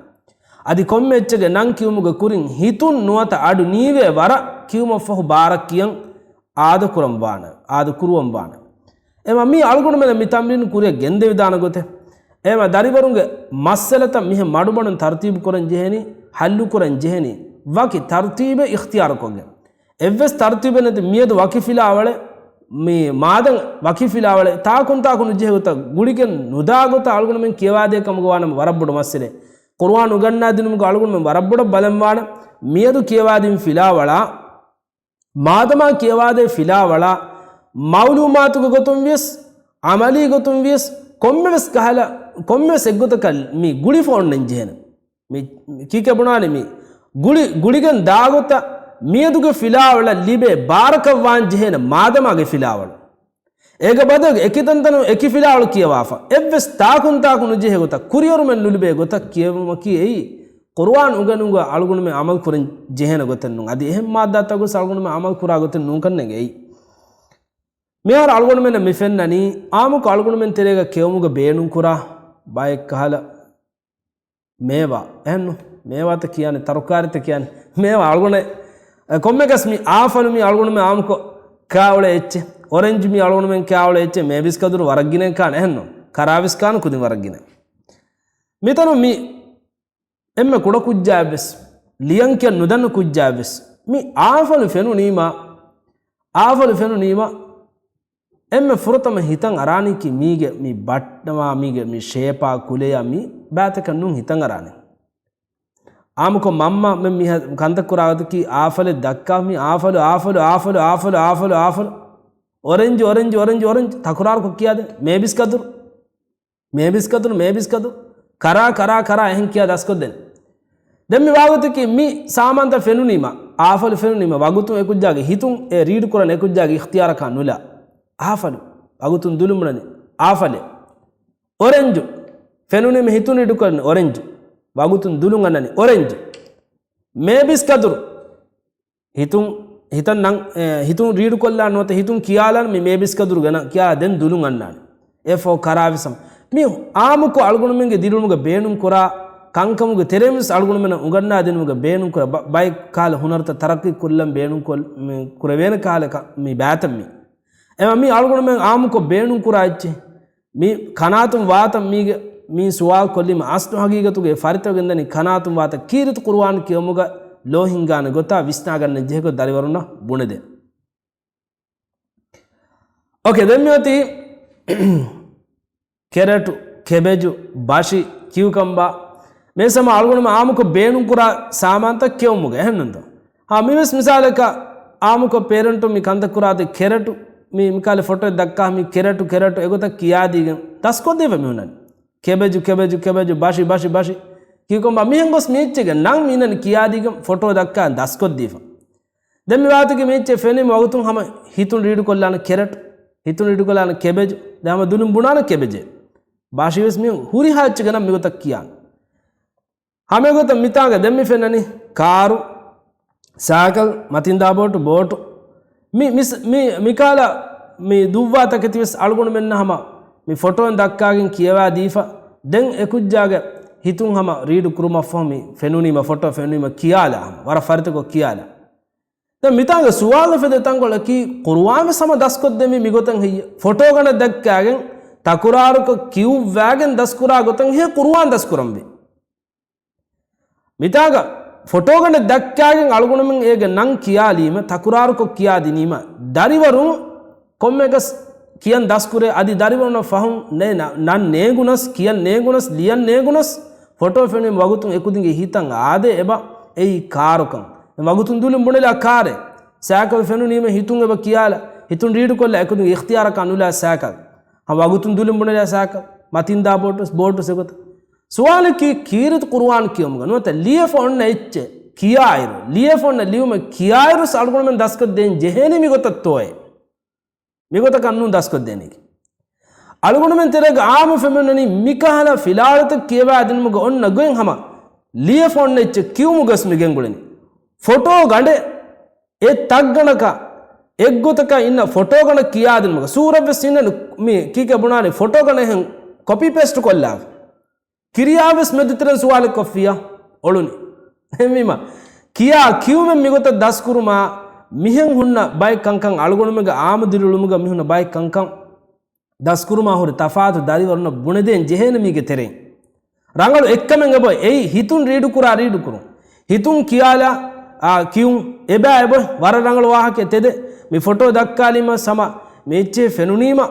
އަދި ކޮންމެ އެއްޗެއްގެ ނަން ކިޔުމުގެ ކުރިން ހިތުން ނުވަތަ އަޑު ނީވޭ ވަރަށް ކިޔުމަށް ފަހު ބާރަށް ކިޔަން އާދަ ކުރަން ވާނެ، އާދަ ކުރުވަން ވާނެ. އެމަ މީ އަޅުގަނޑުމެން މި ތަމްރީނު ކުރިއަށް ގެންދެވިދާނެ ގޮތެއް. އެމަ ދަރިވަރުންގެ މައްސަލަތައް މިހެން މަޑުމަޑުން ތަރުތީބު ކުރަން ޖެހެނީ، ޙައްލު ކުރަން ޖެހެނީ، ވަކި ތަރުތީބެއް އިޚްތިޔާރުކޮށްގެން. އެއްވެސް ތަރުތީބެއް ނެތި މިއަދު ވަކި ފިލާވަޅެއް، މި މާދަން ވަކި ފިލާވަޅެއް، ތާކުން ތާކު ނުޖެހޭ ގޮތަށް ގުޅިގެން ނުދާ ގޮތަށް އަޅުގަނޑުމެން ކިޔަވާދޭ ކަމުގަ ވާނަމަ ވަރަށް ބޮޑު މައްސަލައެއް. ޤުރުއާން އުނގަންނާ ދިނުމުގަ އަޅުގަނޑުމެން ވަރަށް ބޮޑަށް ބަލަން ވާނެ. މިއަދު ކިޔަވާދިން ފިލާވަޅާ، މާދަމާ ކިޔަވާދޭ ފިލާވަޅާ، މައުލޫމާތުގެ ގޮތުން ވިޔަސް، ޢަމަލީ ގޮތުން ވިޔަސް، ކޮންމެވެސް ކަހަލަ، ކޮންމެވެސް އެއްގޮތަކަށް މި ގުޅިފަ އޮންނަން ޖެހޭނެ. މި، މި ކީކޭ ބުނާނީ މި ގުޅި، ގުޅިގެން ދާގޮތަށް މިއަދުގެ ފިލާވަޅަށް ލިބޭ ބާރަކަށް ވާން ޖެހޭނެ މާދަމާގެ ފިލާވަޅު. އޭގެ ބަދަލުގަ އެކިތަންތަނުން އެކި ފިލާވަޅު ކިޔަވާފަ، އެއްވެސް ތާކުން ތާކު ނުޖެހޭ ގޮތަށް، ކުރިއެރުމެއް ނުލިބޭ ގޮތަށް ކިޔެވުމަކީ އެއީ، ޤުރުއާން އުނގެނުމުގަ އަޅުގަނޑުމެން ޢަމަލު ކުރަން ޖެހޭނެ ގޮތެއް ނޫން. އަދި އެހެން މާއްދާތަކުވެސް އަޅުގަނޑުމެން ޢަމަލު ކުރާ ގޮތެއް ނޫންކަން ނެގެއީ. މިހާރު އަޅުގަނޑުމެންނަށް މި ފެންނަނީ، އާއްމުކޮށް އަޅުގަނޑުމެން ތެރޭގަ ކެއުމުގަ ބޭނުންކުރާ ބައެއް ކަހަލަ މޭވާ، އެހެންނު؟ މޭވާތައް ކިޔާނެ، ތަރުކާރިތައް ކިޔާނެ، މޭވާ އަޅުގަނޑެ-، އެ، ކޮންމެކަސް މި އާފަލު މި އަޅުގަނޑުމެ އާއްމުކޮށް ކާއުޅޭ އެއްޗެއް، އޮރެންޖު މި އަޅުގަނޑުމެން ކާއުޅޭ އެއްޗެއް، މޭބިސްކަދުރު ވަރަށް ގިނައިން ކާނެ، އެހެންނު؟ ކަރާވިސް ކާނު ކުދިން ވަރަށް ގިނަ. މިތަނު މި އެންމެ ކުޑަ ކުއްޖާއެއްވެސް، ލިޔަން ކިޔަން ނުދަންނަ ކުއްޖާއެއްވެސް، މި އާފަލު ފެނުނީމަ، އާފަލު ފެނުނީމަ، އެންމެ ފުރަތަމަ ހިތަށް އަރާނީކީ މީގެ މި ބައްޓަމާ، މީގެ މި ޝޭޕާ، ކުލަޔާ މި ބައިތަކަށް ނޫން ހިތަށް އަރާނީ. އާއްމުކޮށް މަންމަ މެ މި ކަންތައް ކުރާ ގޮތަކީ އާފަލެއް ދައްކާ މި އާފަލު، އާފަލު، އާފަލު، އާފަލު، އާފަލު، އާފަލު، އޮރެންޖު، އޮރެންޖު، އޮރެންޖު، އޮރެންޖު، ތަކުރާރުކޮށް ކިޔާދޭ، މޭބިސްކަދުރު. މޭބިސްކަދުރު، މޭބިސްކަދުރު، ކަރާ، ކަރާ، ކަރާ، އެހެން ކިޔާ ދަސްކޮށްދޭނެ. ދެން މި ވާގޮތަކީ މި ސާމާންތައް ފެނުނީމަ، އާފަލު ފެނުނީމަ، ވަގުތުން އެކުއްޖާގެ ހިތުން އެ ރީޑް ކުރަން އެކުއްޖާގެ އިޚްތިޔާރަކާ ނުލާ. އާފަލު، ވަގުތުން ދުލުން ބުނަނީ އާފަލެއް. އޮރެންޖު، ފެނުނީމަ ހިތުން ރީޑް ކުރަނީ އޮރެންޖު. ވަގުތުން ދުލުން އަންނަނީ އޮރެންޖު. މޭބިސްކަދުރު، ހިތުން، ހިތަށް ނަން، އެ، ހިތުން ރީޑުކޮށްލާން ނުވަތަ ހިތުން ކިޔާލާން މި މޭބިސްކަދުރު ގަނަ ކިޔާ ދެން ދުލުން އަންނާނެ. އެ ފޯ ކަރާވިސަމް. މި އާއްމުކޮށް އަޅުގަނޑުމެންގެ ދިރިއުޅުމުގަ ބޭނުން ކުރާ ކަންކަމުގެ ތެރެއިން ވެސް އަޅުގަނޑުމެންނަށް އުނގަންނާ ދިނުމުގަ ބޭނުން ކުރާ ބަ-، ބައެއް ކަހަލަ ހުނަރުތައް ތަރައްޤީ ކޮށްލަން ބޭނުން ކޮށް-، މި ކުރެވޭނެ ކަހަލަ ކަ-، މި ބައިތައް މި. އެމަ މި އަޅުގަނޑުމެން އާއްމުކޮށް ބޭނުން ކުރާ އެއްޗެއް. މި ކަނާތުން ވާތަން މީގެ، މީ ސުވާލު ކޮށްލީމަ އަސްލު ހަގީގަތުގެ ފަރިތަކުގެ ދަނީ ކަނާތުން ވާތަން ކީރިތި ޤުރުއާން ކިޔުމުގަ ލޯ ހިންގާނެ ގޮތާ ވިސްނާގަންނަން ޖެހޭ ގޮތް ދަރިވަރުންނަށް ބުނެދޭން. އޯކޭ، ދެން މިއޮތީ ކެރެޓު، ކެބެޖު، ބަށި، ކިއުކަމްބާ. މޭސަމާ އަޅުގަނޑުމެން އާއްމުކޮށް ބޭނުންކުރާ ސާމާންތައް ކެއުމުގަ އެހެންނުންތޯ؟ ހާ، މިވެސް މިސާލަކަށް އާއްމުކޮށް ޕޭރެންޓުން މި ކަންތައް ކުރާތީ ކެރެޓު، މި މިކާލެ ފޮޓޯ ދައްކާ މި ކެރެޓު ކެރެޓު އެގޮތަށް ކިޔާދީގެން ދަސްކޮށްދީފަ މިހުންނަނީ. ކެބެޖު ކެބެޖު ކެބެޖު ބަށި ބަށި ބަށި ކީކޮންބާ މިހެން ގޮސް މިއެއްޗެއްގެ ނަން މީނަން ކިޔާދީގެން ފޮޓޯ ދައްކާ ދަސްކޮށްދީފަ. ދެން މި ވާތުގެ މިއެއްޗެއް ފެނީ މި ވަގުތުން ހަމަ ހިތުން ރީޑުކޮށްލާނެ ކެރެޓު، ހިތުން ރީޑުކޮށްލާނެ ކެބެޖު، ދެން ހަމަ ދުލުން ބުނާނެ ކެބެޖެއް. ބަށިވެސް މި ހުރިހާ އެއްޗެއްގެ ނަން މިގޮތަށް ކިޔާނެ. ހަމައެގޮތަށް މިތާގަ ދެން މި ފެންނަނީ ކާރު، ސައިކަލް، މަތިންދާ ބޯޓު، ބޯޓު. މި، މި، މި، މިކާލަ މި ދުއްވާ ތަކެތިވެސް އަޅުގަނޑުމެންނަށް ހަމަ މި ފޮޓޯއިން ދައްކާގެން ކިޔަވާ ދީފަ. ދެން އެކުއްޖާގެ ހިތުން ހަމަ ރީޑު ކުރުމަށްފަހު މި ފެނުނީމަ ފޮޓޯ ފެނުނީމަ ކިޔާލާ ހަމަ ވަރަށް ފަރިތަކޮށް ކިޔާލާ. ދެން މިތާގެ ސުވާލު ފެދޭ ތަންކޮޅަކީ، ޤުރުއާން ވެސް ހަމަ ދަސްކޮށްދެނީ މިގޮތަށް ހެއްޔޭ؟ ފޮޓޯގަނޑެއް ދައްކާގެން ތަކުރާރުކޮށް ކިޔުއްވާގެން ދަސްކުރާ ގޮތަށް ހެއްޔޭ ޤުރުއާން ދަސްކުރަންވީ؟ މިތާގަ ފޮޓޯގަނޑެއް ދައްކާގެން އަޅުގަނޑުމެން އޭގެ ނަން ކިޔާލީމަ، ތަކުރާރުކޮށް ކިޔާދިނީމަ، ދަރިވަރުން ކޮންމެއަކަސް ކިޔަން ދަސްކުރޭ، އަދި ދަރިވަރުންނަށް ފަހުން ނޭ-، ނަ-، ނަން ނޭނގުނަސް، ކިޔަން ނޭނގުނަސް، ލިޔަން ނޭނގުނަސް، ފޮޓޯ ފެނުނީމަ ވަގުތުން އެކުދިންގެ ހިތަށް އާދޭ އެބަ އެއީ ކާރުކަން. ވަގުތުން ދުލުން ބުނެލާ ކާރެއް، ސައިކަލް ފެނުނީމަ ހިތުން އެބަ ކިޔާލާ، ހިތުން ރީޑުކޮށްލާ އެކުދިންގެ އިޚްތިޔާރަކާ ނުލާ ސައިކަލް. ހަ، ވަގުތުން ދުލުން ބުނެލާ ސައިކަލް، މަތިންދާ ބޯޓު، ބޯޓު އެގޮތަށް. ސުވާލަކީ ކީރިތި ޤުރުއާން ކިޔުމުގަ ނުވަތަ ލިޔެފަ އޮންނަ އެއްޗެއް ކިޔާއިރު، ލިޔެފަ އޮންނަ ލިޔުމެއް ކިޔާއިރު އަޅުގަނޑުމެން ދަސްކޮށްދޭން ޖެހޭނީ މިގޮތަށްތޯއޭ؟ މިގޮތަކަށް ނޫން ދަސްކޮށްދޭނީ. އަޅުގަނޑުމެން ތެރޭގަ އާއްމު ފެންނަނީ މިކަހަލަ ފިލާވަޅުތައް ކިޔަވާދިނުމުގަ އޮންނަ ގޮތް ހަމަ ލިޔެފަ އޮންނަ އެއްޗެއް ކިޔުމުގަސް މި ގެންގުޅެނީ. ފޮޓޯ ގަނޑެއް އެ ތައްގަނޑަކަށް އެއްގޮތަކަށް އިންނަ ފޮޓޯގަނޑަށް ކިޔާދިނުމުގަ ސޫރަތްވެސް އިންނަން މި ކީކޭ ބުނާނީ ފޮޓޯގަނޑަށް އެހެން ކޮޕީ ޕޭސްޓް ކޮށްލާފަ. ކިރިޔާވެސް މެދުތެރެން ސުވާލެއް ކޮށްފިޔާ އޮޅުނީ. އެހެންވީމަ، ކިޔާ ކިޔުމެއް މިގޮތަށް ދަސްކުރުމާ މިހެން ހުންނަ ބައެއް ކަންކަން އަޅުގަނޑުމެންގެ އާއްމު ދިރިއުޅުމުގަ މިހުންނަ ބައެއް ކަންކަން ދަސްކުރުމާ ހުރި ތަފާތު ދަރިވަރުންނަށް ބުނެދޭން ޖެހޭނެ މީގެ ތެރެއިން. ރަނގަޅު އެއްކަމެއް އެބަ އެއީ ހިތުން ރީޑުކުރާ ރީޑުކުރުން. ހިތުން ކިޔާލާ، އާ، ކިޔުން އެބަ އެބަ ވަރަށް ރަނގަޅު ވާހަކައެއް ތެދެއް. މި ފޮޓޯ ދައްކާލީމަ ސަމަ މި އެއްޗެހި ފެނުނީމަ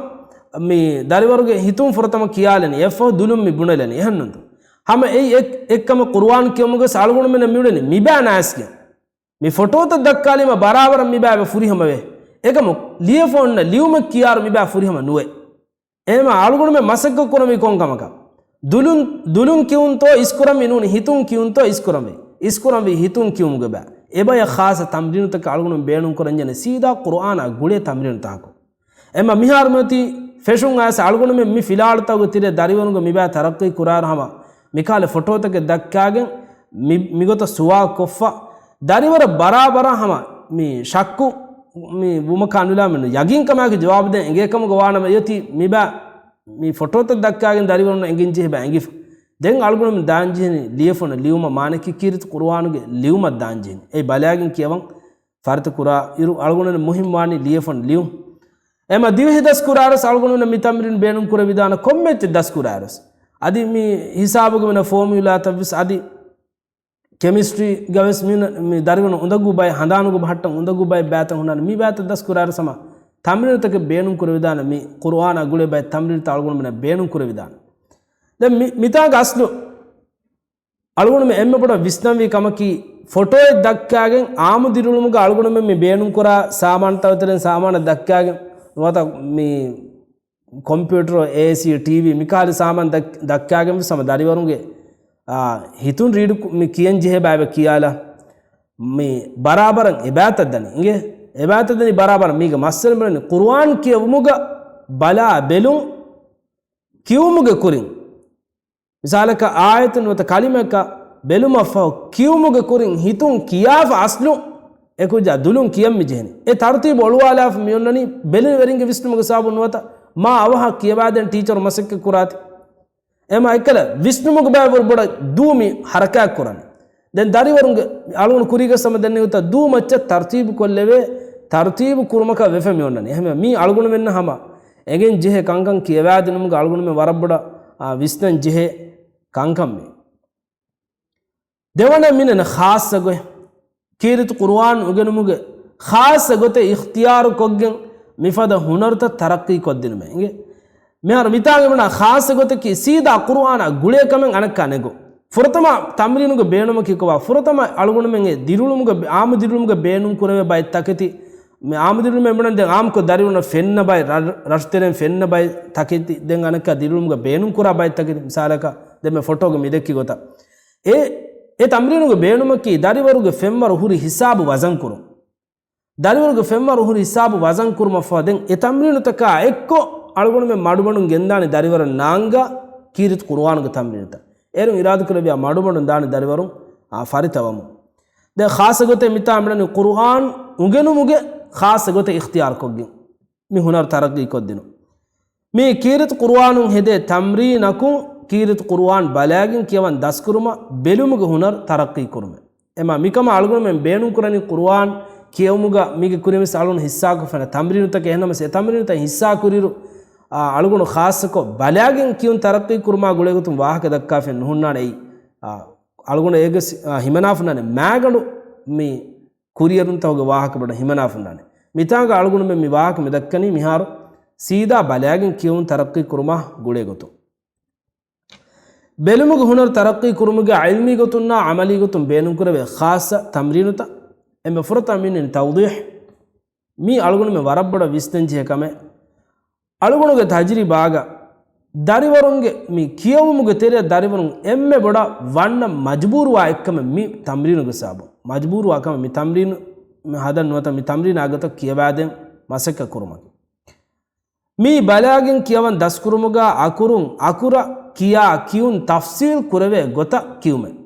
މި ދަރިވަރުގެ ހިތުން ފުރަތަމަ ކިޔާލަނީ. އެއަށްފަހު ދުލުން މި ބުނެލަނީ. އެހެންނުންތަ؟ ހަމަ އެއީ އެއް-، އެއްކަމަށް ޤުރުއާން ކިޔުމުގަ އަޅުގަނޑުމެންނަށް މިއުޅެނީ މިބާ ނާސްގެ. މި ފޮޓޯތައް ދައްކާލީމަ ބަރާބަރަށް މިބާ އެބަ ފުރިހަމަވޭ. އެކަމު ލިޔެފަ އޮންނަ ލިޔުމެއް ކިޔާރު މިބާ ފުރިހަމަ ނުވޭ. އެހެމަ އަޅުގަނޑުމެން މަސައްކަތް ކުރަންވީ ކޮން ކަމަކަށް؟ ދުލުން، ދުލުން ކިޔުންތޯ އިސްކުރަންވީ ނޫނީ ހިތުން ކިޔުންތޯ އިސްކުރަންވީ. އިސްކުރަންވީ ހިތުން ކިޔުމުގެ ބާ. އެބަޔަށް ޚާއްޞަ ތަމްރީނުތަކެއް އަޅުގަނޑުމެން ބޭނުން ކުރަންޖެހޭނެ ސީދާ ޤުރުއާނާ ގުޅޭ ތަމްރީނުތަކަކު. އެމަ މިހާރު މަތީ ފެށުން އައިސް އަޅުގަނޑުމެން މި ފިލާވަޅުތަކުގެ ތެރޭ ދަރިވަރުންގެ މިބާ ތަރައްޤީ ކުރާއިރު ހަމަ މިކާލެ ފޮޓޯތަކެއް ދައްކާގެން މި-، މިގޮތަށް ސުވާލު ކޮށްފަ ދަރިވަރަށް ބަރާބަރަށް ހަމަ މި ޝައްކު މި ވުމަކާ ނުލާމެން ޔަގީންކަމާއެކު ޖަވާބު ދޭން އެނގޭ ކަމުގަ ވާނަމަ އެއޮތީ މިބާ މި ފޮޓޯތައް ދައްކާގެން ދަރިވަރުންނަށް އެނގެން ޖެހި ބާ އެނގިފަ. ދެން އަޅުގަނޑުމެން ދާން ޖެހެނީ ލިޔެފަ އޮންނަ ލިޔުމަށް މާނައަކީ ކީރިތި ޤުރުއާނުގެ ލިޔުމަށް ދާން ޖެހެނީ. އެ ބަލާގެން ކިޔަވަން ފަރިތަ ކުރާ އިރު އަޅުގަނޑުމެން މުހިންމު ވާނީ ލިޔެފަ އޮންނަ ލިޔުން. އެމަ ދިވެހި ދަސް ކުރާރަސް އަޅުގަނޑުމެން މި ތަމްރީން ބޭނުން ކުރެވިދާނެ ކޮންމެ އެއްޗެއް ދަސް ކުރާރަސް. އަދި މި ހިސާބުގެ މިނަ ފޯމިއުލާތައްވެސް އަދި ކެމިސްޓްރީގަވެސް މި، މި ދަރިވަރުން އުނދަގޫ ބައެއް ހަނދާނުގެ ބަހައްޓަން އުނދަގޫ ބައެއް ބައިތައް ހުންނާނެ. މި ބައިތައް ދަސް ކުރާރަސް ހަމަ ތަމްރީނުތަކެއް ބޭނުން ކުރެވިދާނެ މި ޤުރުއާނާ ގުޅޭ ބައެއް ތަމްރީނުތައް އަޅުގަނޑުމެންނަށް ބޭނުން ކުރެވިދާނެ. ދެން މި، މިތާގަ އަސްލު އަޅުގަނޑުމެން އެންމެ ބޮޑަށް ވިސްނަންވީ ކަމަކީ، ފޮޓޯއެއް ދައްކާގެން އާއްމު ދިރިއުޅުމުގަ އަޅުގަނޑުމެން މި ބޭނުންކުރާ ސާމާނުތައް ތެރެއިން ސާމާނެއް ދައްކާގެން ނުވަތަ މި ކޮމްޕިއުޓަރު، އޭސީ، ޓީވީ މިކަހަލަ ސާމާނު ދައް-، ދައްކާގެން ވެސް ހަމަ ދަރިވަރުންގެ، އާ، ހިތުން ރީޑު ކު-، މި ކިޔަން ޖެހޭ ބައިވެ ކިޔާލާ މި ބަރާބަރަށް އެބައިތައް ދަނީ. އިނގޭ؟ އެބައިތައް ދަނީ ބަރާބަރަށް މީގެ މައްސަލަ މި ޤުރުއާން ކިޔެވުމުގަ ބަލާ ބެލުން ކިޔުމުގެ ކުރިން. މިސާލަކަށް އާޔަތެއް ނުވަތަ ކަލިމައަކަށް ބެލުމަށްފަހު ކިޔުމުގެ ކުރިން ހިތުން ކިޔާފަ އަސްލު އެކުއްޖާ ދުލުން ކިޔަން މި ޖެހެނީ. އެ ތަރުތީބު އޮޅުވާލާފަ މި އޮންނަނީ ބެލެނިވެރިންގެ ވިސްނުމުގެ ސަބަބުން ނުވަތަ މާ އަވަހަށް ކިޔަވާދޭން ޓީޗަރު މަސައްކަތް ކުރާތި. އެމަ އެއްކަލަ ވިސްނުމުގެ ބައި ވަރު ބޮޑަށް ދޫ މި ހަރަކާތް ކުރަނީ. ދެން ދަރިވަރުންގެ އަޅުގަނޑު ކުރީގަސް ހަމަ ދެންނެވިތާ ދޫ މައްޗަށް ތަރުތީބު ކޮށްލެވޭ، ތަރުތީބު ކުރުމަކަށް ވެފަ މި އޮންނަނީ. އެހެންވެ މީ އަޅުގަނޑުމެންނަށް ހަމަ އެނގެން ޖެހޭ ކަންކަން ކިޔަވާދިނުމުގަ އަޅުގަނޑުމެން ވަރަށް ބޮޑަށް، އާ، ވިސްނަން ޖެހޭ ކަންކަން މީ. ދެވަނަ މިނެން ޚާއްޞަ ގޮތް، ކީރިތި ޤުރުއާން އުގެނުމުގެ ޚާއްޞަ ގޮތެއް އިޚްތިޔާރު ކޮށްގެން މިފަދަ ހުނަރުތައް ތަރައްޤީ ކޮށްދިނުމޭ. އިނގޭ؟ މިހާރު މިތާގެ ވަނަ ޚާއްޞަ ގޮތަކީ ސީދާ ޤުރުއާނާ ގުޅޭ ކަމެއް އަނެއްކާ ނެގުން. ފުރަތަމަ ތަމްރީނުގެ ބޭނުމަކީ ކޮބާ؟ ފުރަތަމަ އަޅުގަނޑުމެން އެ ދިރިއުޅުމުގެ، އާއްމު ދިރިއުޅުމުގެ ބޭނުން ކުރެވޭ ބައެއް ތަކެތި، މި އާއްމު ދިރިއުޅުމެއް ބުނަން ދެން އާއްމުކޮށް ދަރިވަރުން ފެންނަ ބައި، ރަ-، ރަށުތެރެއިން ފެންނަ ބައި ތަކެތި، ދެން އަނެއްކާ ދިރިއުޅުމުގެ ބޭނުން ކުރާ ބައެއް ތަކެތި، މިސާލަކަށް ދެންމެ ފޮޓޯގެ މި ދެއްކި ގޮތަށް. އެ، އެ ތަމްރީނުގެ ބޭނުމަކީ ދަރިވަރުގެ ފެންވަރު ހުރި ހިސާބު ވަޒަން ކުރުން. ދަރިވަރުގެ ފެންވަރު ހުރި ހިސާބު ވަޒަން ކުރުމަށްފަހު ދެން އެ ތަމްރީނުތަކާ އެއްކޮށް އަޅުގަނޑުމެން މަޑުމަޑުން ގެންދާނެ ދަރިވަރަށް ނާންގާ ކީރިތި ޤުރުއާނުގެ ތަމްރީނުތައް. އޭރުން އިރާދަކުރެއްވިޔާ މަޑުމަޑުން ދާނެ ދަރިވަރުން، އާ، ފަރިތަވަމުން. ދެން ޚާއްޞަ ގޮތެއް މިތާ މިނަނީ ޤުރުއާން އުނގެނުމުގެ ޚާއްޞަ ގޮތެއް އިޚްތިޔާރުކޮށްގެން މި ހުނަރު ތަރައްޤީ ކޮށްދިނުން. މީ ކީރިތި ޤުރުއާނުން ހެދޭ ތަމްރީނަކުން ކީރިތި ޤުރުއާން ބަލާގެން ކިޔަވަން ދަސްކުރުމަށް ބެލުމުގެ ހުނަރު ތަރައްޤީ ކުރުމެއް. އެމާ މިކަމަށް އަޅުގަނޑުމެން ބޭނުންކުރަނީ ޤުރުއާން ކިޔެވުމުގަ މީގެ ކުރިން ވެސް އަޅުގަނޑު ޙިއްޞާކޮށްފައި ތަމްރީނުތަކެއް. އެހެންނަމަވެސް އެ ތަމްރީނުތައް ޙިއްޞާކުރިއިރު، އާ، އަޅުގަނޑު ޚާއްޞަކޮށް ބަލާގެން ކިޔުން ތަރައްޤީ ކުރުމާ ގުޅޭގޮތުން ވާހަކަ ދައްކާފައި ނުހުންނާނެ އެއީ. އާ، އަޅުގަނޑު އޭގެ ސި-، އާ، ހިމަނާފަ ނާނެ މާގަނޑު މި ކުރިއެރުންތަކުގެ ވާހަކަ ބޮޑަށް ހިމަނާފަ ނާނެ. މިތާނގަ އަޅުގަނޑުމެން މި ވާހަކަ މި ދައްކަނީ މިހާރު ސީދާ ބަލާގެން ކިޔެވުން ތަރައްޤީ ކުރުމާ ގުޅޭގޮތުން. ބެލުމުގެ ހުނަރު ތަރައްޤީ ކުރުމުގެ ޢިލްމީ ގޮތުންނާ ޢަމަލީ ގޮތުން ބޭނުންކުރެވޭ ޚާއްޞަ ތަމްރީނުތައް. އެންމެ ފުރަތަމަ މިން ތައުޟީޙް. މީ އަޅުގަނޑުމެން ވަރަށް ބޮޑަށް ވިސްނަންޖެހޭ ކަމެއް. އަޅުގަނޑުގެ ތަޖުރިބާގަ ދަރިވަރުންގެ މި ކިޔެވުމުގެ ތެރެއަށް ދަރިވަރުން އެންމެ ބޮޑަށް ވަންނަ މަޖުބޫރުވާ އެއްކަމެއް މި ތަމްރީނުގެ ސަބަބުން. މަޖުބޫރުވާ ކަމެއް މި ތަމްރީނު މި ހަދަން ނުވަތަ މި ތަމްރީނާ ގޮތަށް ކިޔަވާދޭން މަސައްކަތް ކުރުމަކީ. މީ ބަލާގެން ކިޔަވަން ދަސްކުރުމުގަ އަކުރުން އަކުރަށް ކިޔާ ކިޔުން ތަފްސީލް ކުރެވޭ ގޮތަށް ކިޔުމެއް.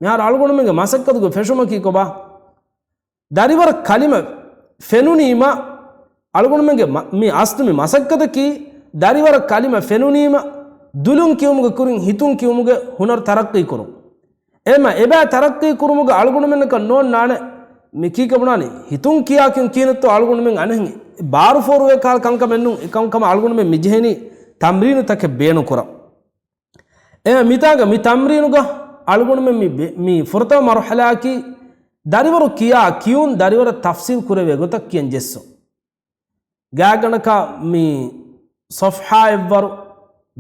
މިހާރު އަޅުގަނޑުމެންގެ މަސައްކަތުގެ ފެށުމަކީ ކޮބާ؟ ދަރިވަރަށް ކަލިމަ ފެނުނީމަ، އަޅުގަނޑުމެންގެ މަ-، މި އަސްލު މި މަސައްކަތަކީ ދަރިވަރަށް ކަލިމަ ފެނުނީމަ، ދުލުން ކިޔުމުގެ ކުރިން ހިތުން ކިޔުމުގެ ހުނަރު ތަރައްޤީ ކުރުން. އެމަ އެބައި ތަރައްޤީ ކުރުމުގަ އަޅުގަނޑުމެންނަކަށް ނޯންނާނެ މި ކީކަ ބުނާނީ ހިތުން ކިޔާ ކިޔުން ކިހިނެއްތޯ އަޅުގަނޑުމެން އަނެއްހެން ބާރު ފޯރުވޭ ކަހަލަ ކަންކަމެއް ނޫން. އެކަމަކު އަޅުގަނޑުމެން މި ޖެހެނީ ތަމްރީނުތަކެއް ބޭނުންކުރަން. އެ މިތާގަ މި ތަމްރީނުގަ އަޅުގަނޑުމެން މި ބެ-، މި ފުރަތަމަ މަރުޙަލާއަކީ ދަރިވަރު ކިޔާ ކިޔުން ދަރިވަރަށް ތަފްސީލް ކުރެވޭ ގޮތަށް ކިޔަން ޖެއްސުން. ގާތްގަނޑަކަށް މި ޞަފްޙާއެއްވަރު،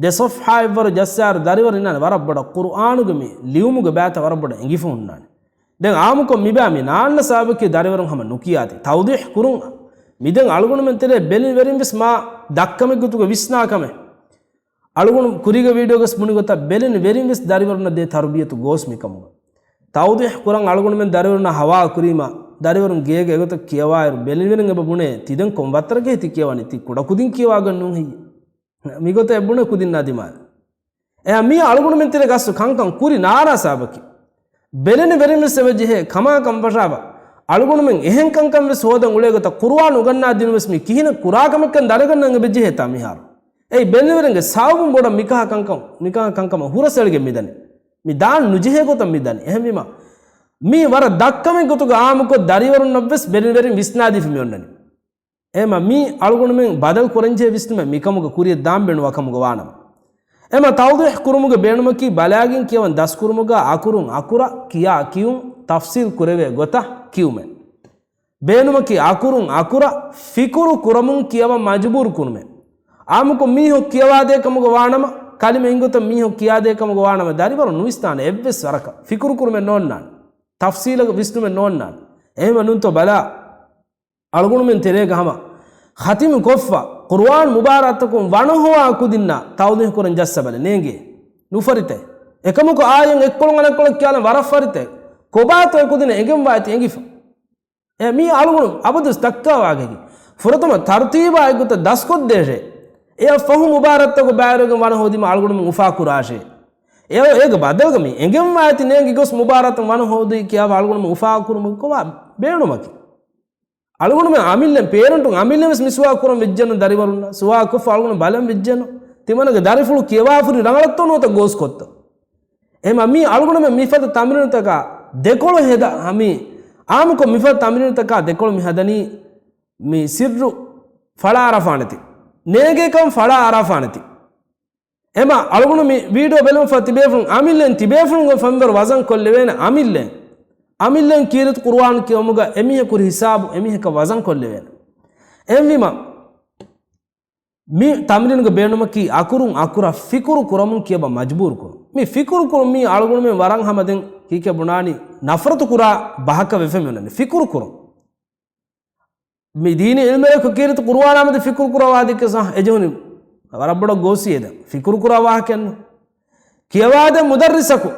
ދެ ޞަފްޙާއެއްވަރު ޖައްސާއިރު ދަރިވަރު އިންނާނެ ވަރަށް ބޮޑަށް ޤުރުއާނުގެ މި ލިޔުމުގެ ބައިތައް ވަރަށް ބޮޑަށް އެނގިފަ ހުންނާނެ. ދެން އާއްމުކޮށް މިބާ މި ނާންނަ ސަބަބަކީ ދަރިވަރުން ހަމަ ނުކިޔާތީ. ތައުޟީޙް ކުރުން މި ދެން އަޅުގަނޑުމެން ތެރޭ ބެލިން ވެރިން ވެސް މާ ދައްކަމެއް ގޮތުގަ ވިސްނާ ކަމެއް. އަޅުގަނޑު ކުރީގެ ވީޑިއޯގަސް ބުނި ގޮތަށް ބެލިން ވެރިން ވެސް ދަރިވަރުންނަށް ދޭ ތަރުބިޔަތު ގޯސް މިކަމުގަ. ތައުޟީޙް ކުރަން އަޅުގަނޑުމެން ދަރިވަރުންނަށް ހަވާލު ކުރީމަ، ދަރިވަރުން ގޭގެ އެގޮތަށް ކިޔަވާއިރު ބެލިން ވެރިން އެބަ ބުނޭ، ތި ދެން ކޮން ވައްތަރަކަށް ތި ކިޔަވަނީ؟ ތި ކުޑަކުދިން ކިޔަވާގަން ނޫން ހެއްޔޭ؟ މިގޮތަށް އެ ބުނޭ ކުދިންނާ ދިމާލަށް. އެއާ މީ އަޅުގަނޑުމެން ތެރޭ ގަސް ކަންކަން ކުރި ނާރާ ސަބަބަކީ. ބެލެނި ވެރިން ވެސް އެބަ ޖެހޭ ކަމާ ކަން ފަށާފަ. އަޅުގަނޑުމެން އެހެން ކަންކަން ވެސް ހޯދަން އުޅޭ ގޮތަށް ޤުރުއާން އުގަންނާ ދިނުން ވެސް މި ކިހިނެއް ކުރާ ކަމެއްކަން ދަނެގަންނަން އެބަ ޖެހޭތާ މިހާރު. އެއީ ބެލެނިވެރިންގެ ސަބަބުން ބޮޑަށް މިކަހަ ކަންކަން، މިކަހަ ކަންކަމަށް ހުރަސްއެޅިގެން މިދަނީ. މި ދާން ނުޖެހޭ ގޮތަށް މިދަނީ. އެހެންވީމަ، މީ ވަރަށް ދަށްކަމެއް ގޮތުގަ އާއްމުކޮށް ދަރިވަރުންނަށް ވެސް ބެލެނިވެރިން ވިސްނާދީފަ މި އޮންނަނީ. އެމަ މީ އަޅުގަނޑުމެން ބަދަލު ކުރަންޖެހޭ ވިސްނުމެއް މިކަމުގަ ކުރިޔަށް ދާން ބޭނުންވާ ކަމުގަ ވާނަމަ. އެމަ ތައުޟީޙް ކުރުމުގެ ބޭނުމަކީ ބަލާގެން ކިޔަވަން ދަސްކުރުމުގަ އަކުރުން އަކުރަށް ކިޔާ ކިޔުން ތަފްސީލް ކުރެވޭ ގޮތަށް ކިޔުމެއް. ބޭނުމަކީ އަކުރުން އަކުރަށް ފިކުރު ކުރަމުން ކިޔަވަން މަޖުބޫރު ކުރުމެއް. އާއްމުކޮށް މީހަކު ކިޔަވާދޭ ކަމުގަ ވާނަމަ، ކަލިމަ އިންގޮތަށް މީހަކު ކިޔާދޭ ކަމުގަ ވާނަމަ، ދަރިވަރު ނުވިސްނާނެ އެއްވެސް ވަރަކަށް. ފިކުރު ކުރުމެއް ނޯންނާނެ. ތަފްސީލަކަށް ވިސްނުމެއް ނޯންނާނެ. އެހެންވެ ނޫންތޯ ބަލާ. އަޅުގަނޑުމެން ތެރޭގަ ހަމަ ޚަތިމު ކޮށްފަ، ޤުރުއާން މުބާރާތަކުން ވަނަ ހޮވާ ކުދިންނާ ތައުޟީޙް ކުރަން ޖައްސަބަލަ ނޭނގޭ. ނުފަރިތަ؟ އެކަމަކު އާޔަތް އެއްކޮޅުން އަނެއްކޮޅަށް ކިޔާލަން ވަރަށް ފަރިތަ؟ ކޮބާތޯ އެކުދިން އެނގެންވާ އެތި އެނގިފަ. އެ މީ އަޅުގަނޑު އަބަދުވެސް ދައްކާވާގަކީ. ފުރަތަމަ ތަރުތީބާ އެއްގޮތަށް ދަސްކޮށްދޭށޭ. އެއަށް ފަހު މުބާރާތަކު ބައިވެރިވެގެން ވަނަ ހޯދީމަ އަޅުގަނޑުމެން އުފާ ކުރާށޭ. އެ، އޭގެ ބަދަލުގަ މި އެނގެންވާ އެތި ނޭނގި ގޮސް މުބާރާތަށް ވަނަ ހޯދީ ކިޔާފަ އަޅުގަނޑުމެން އުފާ ކުރުމުގެ ކޮބާ ބޭނުމަކީ؟ އަޅުގަނޑުމެން އަމިއްލައިން، ޕޭރެންޓުން އަމިއްލައިން ވެސް މި ސުވާލު ކުރަން ވެއްޖެނު، ދަރިވަރުންނަށް ސުވާލު ކޮށްފަ އަޅުގަނޑު ބަލަން ވެއްޖެނު. ތިމަންނަގެ ދަރިފުޅު ކިޔަވާފަ ހުރީ ރަނގަޅަށްތޯ ނުވަތަ ގޯސްކޮށްތޯ؟ އެހެންވީމަ މީ އަޅުގަނޑުމެން މިފަދަ ތަމްރީނުތަކާ ދެކޮޅު ހެދަ ހަމީ، އާއްމުކޮށް މިފަދަ ތަމްރީނުތަކާ ދެކޮޅު މި ހަދަނީ މި ސިއްރު ފަޅާ އަރާފާނެތި. ނޭނގޭކަން ފަޅާ އަރާފާނެތި. އެމަ އަޅުގަނޑު މި ވީޑިއޯ ބެލުމަށްފަހު ތިބޭފުޅުން އަމިއްލައިން ތިބޭފުޅުންގެ ފެންވަރު ވަޒަން ކޮށްލެވޭނެ އަމިއްލައިން. އަމިއްލައިން ކީރިތި ޤުރުއާން ކިޔަވުމުގަ އެމީހަކު ހުރި ހިސާބު އެމީހަކަށް ވަޒަން ކޮށްލެވޭނެ. އެހެންވީމަ، މި ތަމްރީނުގެ ބޭނުމަކީ އަކުރުން އަކުރަށް ފިކުރު ކުރަމުން ކިޔަބަ މަޖުބޫރު ކުރުން. މި ފިކުރު ކުރުން މީ އަޅުގަނޑުމެން ވަރަށް ހަމަ ދެން ކީކޭ ބުނާނީ ނަފްރަތު ކުރާ ބަހަކަށް ވެފަ މި އޮންނަނީ. ފިކުރު ކުރުން. މި ދީނީ އިލްމުވެރިޔަކު ކީރިތި ޤުރުއާނާ މެދު ފިކުރު ކުރާ ވާހަކަ އެޖެހުނީ ވަރަށް ބޮޑަށް ގޯސިއޭ ދެން. ފިކުރު ކުރާ ވާހަކައެއްނު. ކިޔަވާދޭ މުދައްރިސަކު.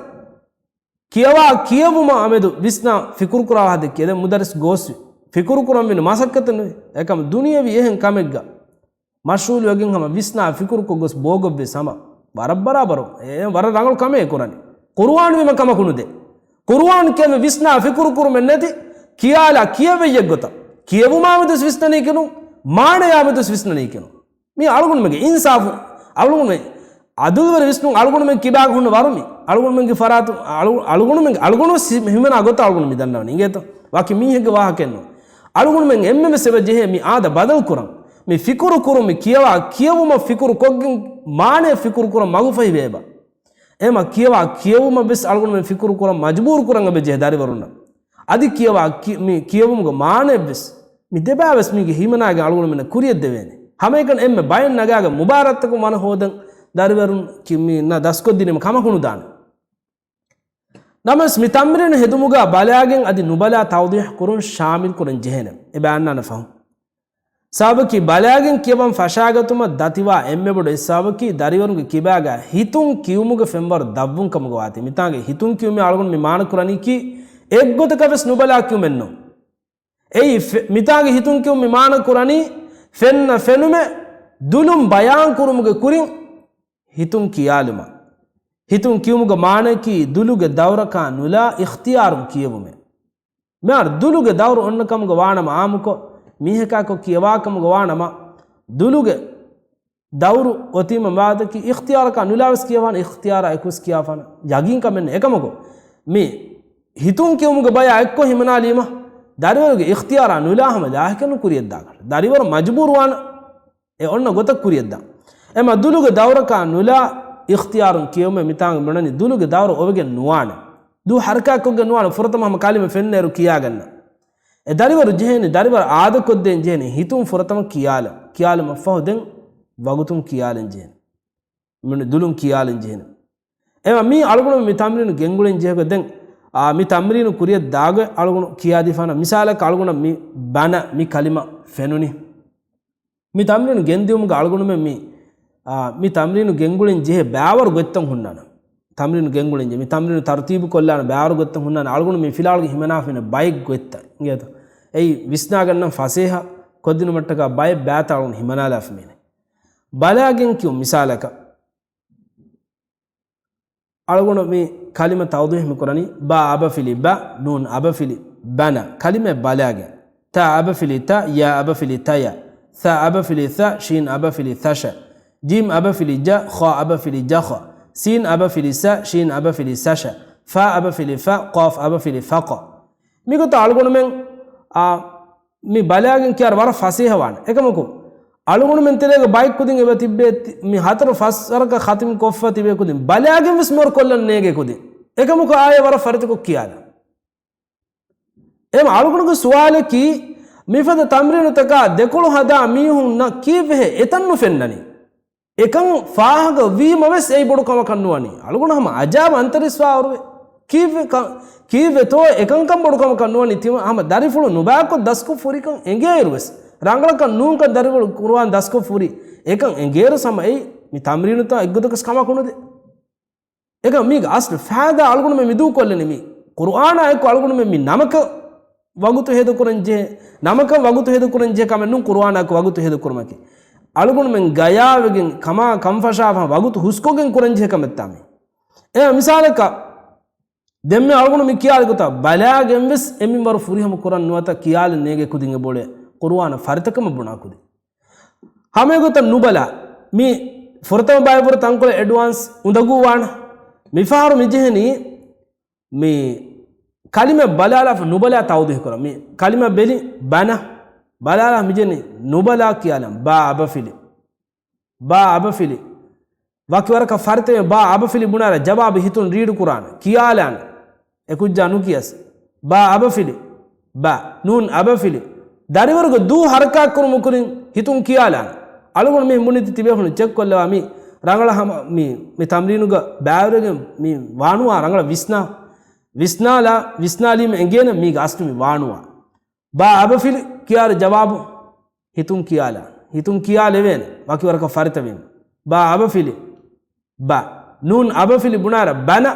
ކިޔަވާ ކިޔެވުމާ މެދު ވިސްނާ ފިކުރު ކުރާ ވާހަކަ ދެ މުދައްރިސް ގޯސްވި. ފިކުރު ކުރަން މިނު މަސައްކަތެއް ނުވި. އެކަމަ ދުނިޔެވީ އެހެން ކަމެއްގަ މަޝްޣޫލުވެގެން ހަމަ ވިސްނާ ފިކުރުކޮށް ގޮސް ބޯގޮށްވެސް ހަމަ ވަރަށް ބަރާބަރު، އެ ވަރަށް ރަނގަޅު ކަމެއް ކުރަނީ. ޤުރުއާން ވީމަ ކަމަކު ނުދޭ. ޤުރުއާން ކިޔަން ވިސްނާ ފިކުރު ކުރުމެއް ނެތި، ކިޔާލާ ކިޔެވެއްޔެއް ގޮތަށް. ކިޔެވުމާ މެދުސް ވިސްނަނީކިނު، މާނަޔާ މެދުސް ވިސްނަނީކިނު. މީ އަޅުގަނޑުމެންގެ އިންސާފު، އަޅުގަނޑުމެން އަދުލުވެރި ވިސްނުން އަޅުގަނޑުމެން ކިބާގަ ހުންނަ ވަރު މި. އަޅުގަނޑުމެންގެ ފަރާތު، އަޅު-، އަޅުގަނޑުމެން، އަޅުގަނޑު ސި-، ހިމެނާ ގޮތަށް އަޅުގަނޑު މި ދަންނަވަނީ. އިނގޭތޯ؟ ވަކި މީހެއްގެ ވާހަކައެއްނު. އަޅުގަނޑުމެން އެންމެ ވެސް އެބަ ޖެހޭ މި އާދަ ބަދަލު ކުރަން. މި ފިކުރު ކުރުން، މި ކިޔަވާ ކިޔެވުމަށް ފިކުރު ކޮށްގެން މާނަޔަށް ފިކުރު ކުރަން މަގުފަހިވޭ އެބަ. އެމަ ކިޔަވާ ކިޔެވުމަށް ވެސް އަޅުގަނޑުމެން ފިކުރު ކުރަން މަޖުބޫރު ކުރަން އެބަ ޖެހޭ ދަރިވަރުންނަށް. އަދި ކިޔަވާ ކި-، މި ކިޔެވުމުގެ މާނައެއް ވެސް މި ދެބާ ވެސް މީގެ ހިމަނާގެން އަޅުގަނޑުމެންނަށް ކުރިޔަށް ދެވޭނެ. ހަމައެކަނި އެންމެ ބައެއް ނަގާގެ މުބާރާތްތަކުން ވަނަ ހޯދަން ދަރިވަރުން ކި-، މި ނަ ދަސްކޮށްދިނީމަ ކަމަކު ނުދާނެ. ނަމަވެސް މި ތަމްރީނު ހެދުމުގަ ބަލާގެން އަދި ނުބަލާ ތައުޟީޙު ކުރުން ޝާމިލް ކުރަން ޖެހޭނެ. އެބަ އަންނާނެ ފަހުން. ސަބަބަކީ ބަލާގެން ކިޔަވަން ފަށާގަތުމަށް ދަތިވާ އެންމެ ބޮޑު އެއް ސަބަބަކީ ދަރިވަރުގެ ކިބާގަ ހިތުން ކިޔުމުގެ ފެންވަރު ދަށްވުން ކަމުގަ ވާތީ. މިތާނގެ ހިތުން ކިޔުމީ އަޅުގަނޑު މި މާނަ ކުރަނީކީ އެއްގޮތަކަށް ވެސް ނުބަލާ ކިޔުމެއްނު. އެއީ ފެ-، މިތާނގެ ހިތުން ކިޔުމް މި މާނަ ކުރަނީ ފެންނަ ފެނުމެއް ދުލުން ބަޔާން ކުރުމުގެ ކުރިން ހިތުން ކިޔާލުމަށް. ހިތުން ކިޔުމުގެ މާނައަކީ ދުލުގެ ދައުރަކާ ނުލާ އިޚްތިޔާރުން ކިޔެވުމެއް. މިހާރު ދުލުގެ ދައުރު އޮންނަ ކަމުގަ ވާނަމަ އާއްމުކޮށް، މީހަކާކޮށް ކިޔަވާ ކަމުގަ ވާނަމަ، ދުލުގެ ދައުރު އޮތީމަ މާދަކީ އިޚްތިޔާރަކާ ނުލާވެސް ކިޔަވާނެ، އިޚްތިޔާރާ އެކުސް ކިޔާފާނަ ޔަގީން ކަމެއް ނެ. އެކަމަކު، މި ހިތުން ކިޔުމުގެ ބަޔާ އެއްކޮށް ހިމަނާލީމަ، ދަރިވަރުގެ އިޚްތިޔާރާ ނުލާ ހަމަ ލާހިކަން ކުރިޔަށްދާކަށް. ދަރިވަރު މަޖުބޫރުވާނަ، އެ އޮންނަ ގޮތަށް ކުރިޔަށްދާ. އެމަ ދުލުގެ ދައުރަކާ ނުލާ އިޚްތިޔާރުން ކިޔެވުމެއް މިތާނގަ ބުނަނީ ދުލުގެ ދައުރު އޮވެގެން ނުވާނެ. ދު ހަރަކާތްކޮށްގެން ނުވާނެ ފުރަތަމަ ހަމަ ކަލިމަ ފެންނައިރު ކިޔާގަންނަ. އެ ދަރިވަރު ޖެހޭނީ، ދަރިވަރު އާދަކޮށްދޭން ޖެހޭނީ ހިތުން ފުރަތަމަ ކިޔާލަން. ކިޔާލުމަށްފަހު ދެން ވަގުތުން ކިޔާލަން ޖެހޭނެ. މި ދުލުން ކިޔާލަން ޖެހޭނެ. އެމަ މީ އަޅުގަނޑު މި ތަމްރީނު ގެންގުޅެން ޖެހޭގޮތް ދެން، އާ، މި ތަމްރީނު ކުރިޔަށް ދާގޮތް އަޅުގަނޑު ކިޔާދީފާނަ. މިސާލަކަށް އަޅުގަނޑަށް މި ބަނަ މި ކަލިމަ ފެނުނީ. މި ތަމްރީނު ގެންދިއުމުގަ އަޅުގަނޑުމެން މި، އާ، މި ތަމްރީނު ގެންގުޅެން ޖެހޭ ބައިވަރު ގޮތްތައް ހުންނާނެ. ތަމްރީނު ގެންގުޅެން ޖެހޭ، މި ތަމްރީނު ތަރުތީބު ކޮށްލާނެ ބައިވަރު ގޮތްތައް ހުންނާނެ. އަޅުގަނޑު މި ފިލާވަޅުގެ ހިމަނާފިން ބައެއް ގޮތްތައް އިނގޭތޯ. އެއީ ވިސްނާގަންނަން ފަސޭހަ ކޮށްދިނުމަށްޓަކާ ބައެއް ބައިތައް އަޅުގަނޑު ހިމަނާލާފަ މީނެ. ބަލާގެން ކިޔުން މިސާލަކަށް. އަޅުގަނޑު މި ކަލިމަ ތައުޟީޙު މި ކުރަނީ، ބާ އަބަފިލި ބަ، ނޫން އަބަފިލި ބަނަ. ކަލިމަ ބަލާގެން. ތާ އަބަފިލި ތަ، ޔާ އަބަފިލި ތަޔަ. ސާ އަބަފިލި ސަ، ޝީން އަބަފިލި ސަށަ. ޖީމް އަބަފިލި ޖަ، ޚާ އަބަފިލި ޖަޚަ. ސީން އަބަފިލި ސަ، ޝީން އަބަފިލި ސަޝަ. ފާ އަބަފިލި ފަ، ޤާފް އަބަފިލި ފަޤަ. މިގޮތަށް އަޅުގަނޑުމެން، އާ، މި ބަލާގެން ކިޔާއިރު ވަރަށް ފަސޭހަވާނެ. އެކަމަކު، އަޅުގަނޑުމެން ތެރޭގަ ބައެއް ކުދިން އެބަ ތިއްބޭ ތި-، މި ހަތަރު ފަސް ވަރަކަށް ޚަތިމް ކޮށްފަ ތިބޭ ކުދިން ބަލާގެން ވެސް މިވަރު ކޮށްލަން ނޭގޭ ކުދިން. އެކަމަކު އާޔަ ވަރަށް ފަރިތަކޮށް ކިޔާލަ. އެމަ އަޅުގަނޑުގެ ސުވާލަކީ، މިފަދަ ތަމްރީނުތަކާ ދެކޮޅު ހަދާ މީހުންނަށް ކީއްވެހޭ އެތަން ނުފެންނަނީ؟ އެކަން ފާހަގަ ވީމަ ވެސް އެއީ ބޮޑު ކަމަކަށް ނުވަނީ. އަޅުގަނޑު ހަމަ އަޖާބަ އަންތަރީސްވާވަރުވެ. ކީއްވެ ކަ-، ކީއްވެތޯ އެކަންކަން ބޮޑު ކަމަކަށް ނުވަނީ. ތިމަ ހަމަ ދަރިފުޅު ނުބާކޮށް ދަސްކޮށް ފުރިކަން އެނގޭއިރު ވެސް. ރަނގަޅަކަށް ނޫންކަން ދަރިފުޅު ކުރުވާން ދަސްކޮށް ފުރި. އެކަން އެނގޭއިރު ހަމަ އެއީ މި ތަމްރީނުތައް އެއްގޮތަކަސް ކަމަކު ނުދޭ. އެކަމް މީގެ އަސްލު ފާއިދާ އަޅުގަނޑުމެން މި ދޫކޮށްލަނީ މީ. ޤުރުއާނާ އެކު އަޅުގަނޑުމެން މި ނަމަކަށް ވަގުތު ހޭދަކުރަން ޖެހޭ، ނަމަކަށް ވަގުތު ހޭދަކުރަން ޖެހޭ ކަމެއް ނޫން ޤުރުއާނާ އެކު ވަގުތު ހޭދަކުރުމަކީ. އަޅުގަނޑުމެން ގަޔާވެގެން ކަމާ ކަންފަށާފަ ވަގުތު ހުސްކޮށްގެން ކުރަން ޖެހޭ ކަމެއްތާ މީ. އެ މިސާލަކަށް ދެންމެ އަޅުގަނޑު މި ކިޔާލި ގޮތަށް ބަލާގެން ވެސް އެމިންވަރު ފުރިހަމަ ކުރަން ނުވަތަ ކިޔާލަން ނޭގޭ ކުދިން އެބައުޅޭ ޤުރުއާނަށް ފަރިތަކަމަށް ބުނާ ކުދިން. ހަމައެގޮތަށް ނުބަލާ. މި ފުރަތަމަ ބައިވަރު ތަންކޮޅެއް އެޑްވާންސް އުނދަގޫވާނެ. މިފަހަރު މިޖެހެނީ މި ކަލިމަ ބަލާލާފަ ނުބަލާ ތައުޟީޙު ކުރަން. މި ކަލިމަ ބެލި ބަނަ ބަލާލާ މިޖެހެނީ ނުބަލާ ކިޔާލަން. ބާ އަބަފިލި. ބާ އަބަފިލި. ވަކި ވަރަކަށް ފަރިތަމެ ބާ އަބަފިލި ބުނާރަ ޖަވާބު ހިތުން ރީޑު ކުރާނެ. ކިޔާލާނެ. އެކުއްޖާ ނުކިޔަސް. ބާ އަބަފިލި. ބާ. ނޫން އަބަފިލި. ދަރިވަރުގެ ދޫ ހަރަކާތްކުރުމު ކުރިން ހިތުން ކިޔާލާނެ. އަޅުގަނޑު މި ބުނިތި ތިބޭފުޅުން ޗެކް ކޮށްލަވާ މި ރަނގަޅަށް ހަމަ މި، މި ތަމްރީނުގަ ބައިވެރިވެގެން މި ވާނުވާ ރަނގަޅަށް ވިސްނާ، ވިސްނާލާ، ވިސްނާލީމަ އެނގޭނެ މީގެ އަސްލު މި ވާނުވާ. ބާ އަބަފިލި ކިޔާރު ޖަވާބު ހިތުން ކިޔާލާ. ހިތުން ކިޔާލެވޭނެ. ވަކިވަރަކަށް ފަރިތަވީމަ. ބާ އަބަފިލި ބަ. ނޫން އަބަފިލި ބުނާރަ ބަނަ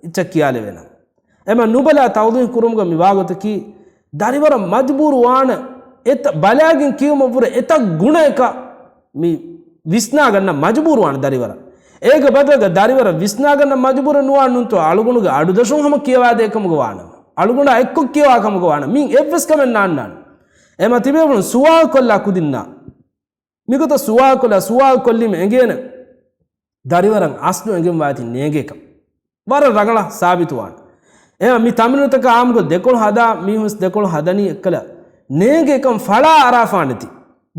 އިއްޗަށް ކިޔާލެވޭނެ. އެމަ ނުބަލާ ތައުޟީޙު ކުރުމުގަ މި ވާގޮތަކީ، ދަރިވަރަށް މަޖުބޫރު ވާނެ އެތައް ބަލާގެން ކިޔުމަށްވުރެ އެތައް ގުނައަކަށް މި ވިސްނާގަންނަ މަޖުބޫރު ވާނެ ދަރިވަރަށް. އޭގެ ބަދަލުގަ ދަރިވަރަށް ވިސްނާގަންނަ މަޖުބޫރު ނުވާ ނޫންތޯ އަޅުގަނޑުގެ އަޑުދަށުން ހަމަ ކިޔަވާދޭ ކަމުގަ ވާނަމަ. އަޅުގަނޑާ އެއްކޮށް ކިޔަވާ ކަމުގަ ވާނަމަ. މި އެއްވެސް ކަމެއް ނާންނާނެ. އެމަ ތިބޭފުޅުން ސުވާލު ކޮށްލާ ކުދިންނާ. މިގޮތަށް ސުވާލު ކޮށްލާ، ސުވާލު ކޮށްލީމަ އެނގޭނެ ދަރިވަރަށް އަސްލު އެނގެންވާތީ ނޭނގޭކަން. ވަރަށް ރަނގަޅަށް ސާބިތުވާނެ. އެ މި ތަމްރީނުތަކާ އާއްމުކޮށް ދެކޮޅު ހަދާ މީހުންވެސް ދެކޮޅު ހަދަނީ އެއްކަލަ ނޭނގޭކަން ފަޅާ އަރާފާނެތީ.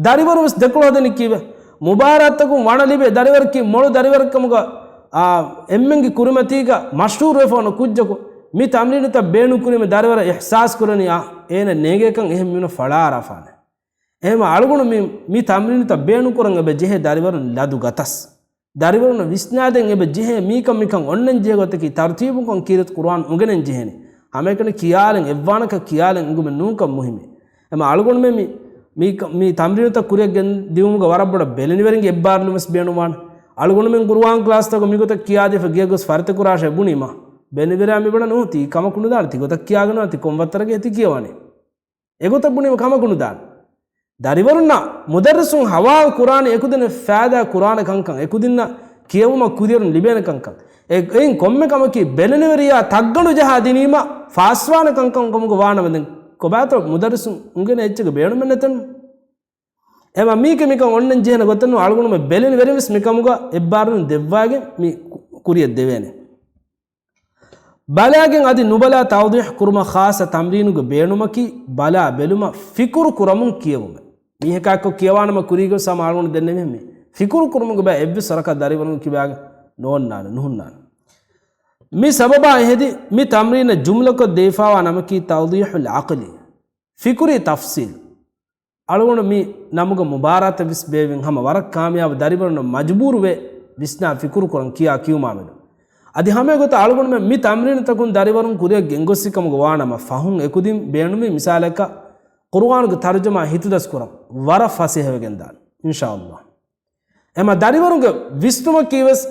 ދަރިވަރުންވެސް ދެކޮޅު ހަދަނީ ކީއްވެ؟ މުބާރާތްތަކުން ވަނަ ލިބޭ ދަރިވަރަކީ މޮޅު ދަރިވަރެއްކަމުގަ، އާ، އެންމެންގެ ކުރިމަތީގަ މަޝްހޫރުވެފަ އޮންނަ ކުއްޖަކު މި ތަމްރީނުތައް ބޭނުންކުރީމަ ދަރިވަރަށް އިޙްސާސް ކުރަނީ އާ، އޭނަ ނޭނގޭކަން އެހެން މީހުނަށް ފަޅާ އަރާފާނެ. އެހެންމަ އަޅުގަނޑު މި، މި ތަމްރީނުތައް ބޭނުންކުރަން އެބަ ޖެހޭ ދަރިވަރުން ލަދު ގަތަސް. ދަރިވަރުންނަށް ވިސްނާދޭން އެބަ ޖެހޭ މީކަން މިކަން އޮންނަން ޖެހޭ ގޮތަކީ ތަރުތީބުކޮށް ކީރިތި ޤުރުއާން އުނގެނެން ޖެހޭނެ. ހަމައެކަނި ކިޔާލަން އެއްވާނަކަށް ކިޔާލަން އުނގުމެއް ނޫންކަން މުހިއްމޭ. އެމަ އަޅުގަނޑުމެން މި، މި، މި ތަމްރީނުތައް ކުރިއަށް ގެން ދިއުމުގަ ވަރަށް ބޮޑަށް ބެލެނިވެރިންގެ އެއްބާރުލުމެސް ބޭނުންވާނެ. އަޅުގަނޑުމެން ޤުރުއާން ކްލާސްތަކު މިގޮތަށް ކިޔާދީފަ ގެޔަށް ގޮސް ފަރިތަކުރާށޭ ބުނީމަ. ބެލެނިވެރާ މިބަނަ ނޫ ތީ ކަމަކު ނުދާނެ ތި ގޮތަށް ކިޔާގަންނަ ތި ކޮން ވައްތަރަކަށް ތި ކިޔަވާނީ. އެގޮތަށް ބުނީމަ ކަމަކު ނުދާނެ. ދަރިވަރުންނާ މުދައްރިސުން ހަވާލު ކުރާނީ އެކުދިންނަށް ފައިދާ ކުރާނެ ކަންކަން، އެކުދިންނަށް ކިޔެވުމަށް ކުރިއެރުން ލިބޭނެ ކަންކަން. އެ، އެއިން ކޮންމެ ކަމަކީ ބެލެނިވެރިޔާ ތައްގަނޑު ޖަހާ ދިނީމަ ފާސްވާނެ ކަންކަން ކަމުގަ ވާނަމަ ދެން ކޮބާތޯ މުދައްރިސުން އުނގެނެ އެއްޗެއްގެ ބޭނުމެއް ނެތެން. އެމަ މީކެ މިކަން އޮންނަން ޖެހޭނެ ގޮތެއް ނޫން އަޅުގަނޑުމެ ބެލެނިވެރިންވެސް މިކަމުގަ އެއްބާރުލުން ދެއްވާގެން މި ކުރިއަށް ދެވޭނެ. ބަލާގެން އަދި ނުބަލާ ތައުޟީޙު ކުރުމަށް ޚާއްޞަ ތަމްރީނުގެ ބޭނުމަކީ، ބަލާ ބެލުމަށް ފިކުރު ކުރަމުން ކިޔެވުމެއް. މީހަކާ އެއްކޮށް ކިޔަވާނަމަ ކުރީގެ ސަމާ އަޅުގަނޑު ދެންނެވި މި ފިކުރު ކުރުމުގެ ބައި އެއްވެސް ވަރަކަށް ދަރިވަރުން ކިބާގެ ނޯންނާނެ، ނުހުންނާނެ. މި ސަބަބާ އެހެދި މި ތަމްރީނަށް ޖުމްލަކޮށް ދެވިފާވާ ނަމަކީ ތައުޟީޙުލް ޢަޤްލި، ފިކުރީ ތަފްޞީލް. އަޅުގަނޑު މި ނަމުގަ މުބާރާތެއް ވެސް ބޭއްވިން ހަމަ ވަރަށް ކާމިޔާބު ދަރިވަރުންނަށް މަޖުބޫރުވެ ވިސްނާ ފިކުރު ކުރަން ކިޔާ ކިޔުމާމެދު. އަދި ހަމަ އެގޮތަށް އަޅުގަނޑުމެން މި ތަމްރީނުތަކުން ދަރިވަރުން ކުރިއަށް ގެންގޮއްސި ކަމުގަ ވާނަމަ ފަހުން އެކުދިން ބޭނުމީ މިސާލަކަށް ޤުރުއާނުގެ ތަރުޖަމާ ހިތުދަސް ކުރަން ވަރަށް ފަސޭހަވެގެން ދާނެ އިންޝާﷲ. އެމަ ދަރިވަރުންގެ ވިސްނުމަކީ ވެސް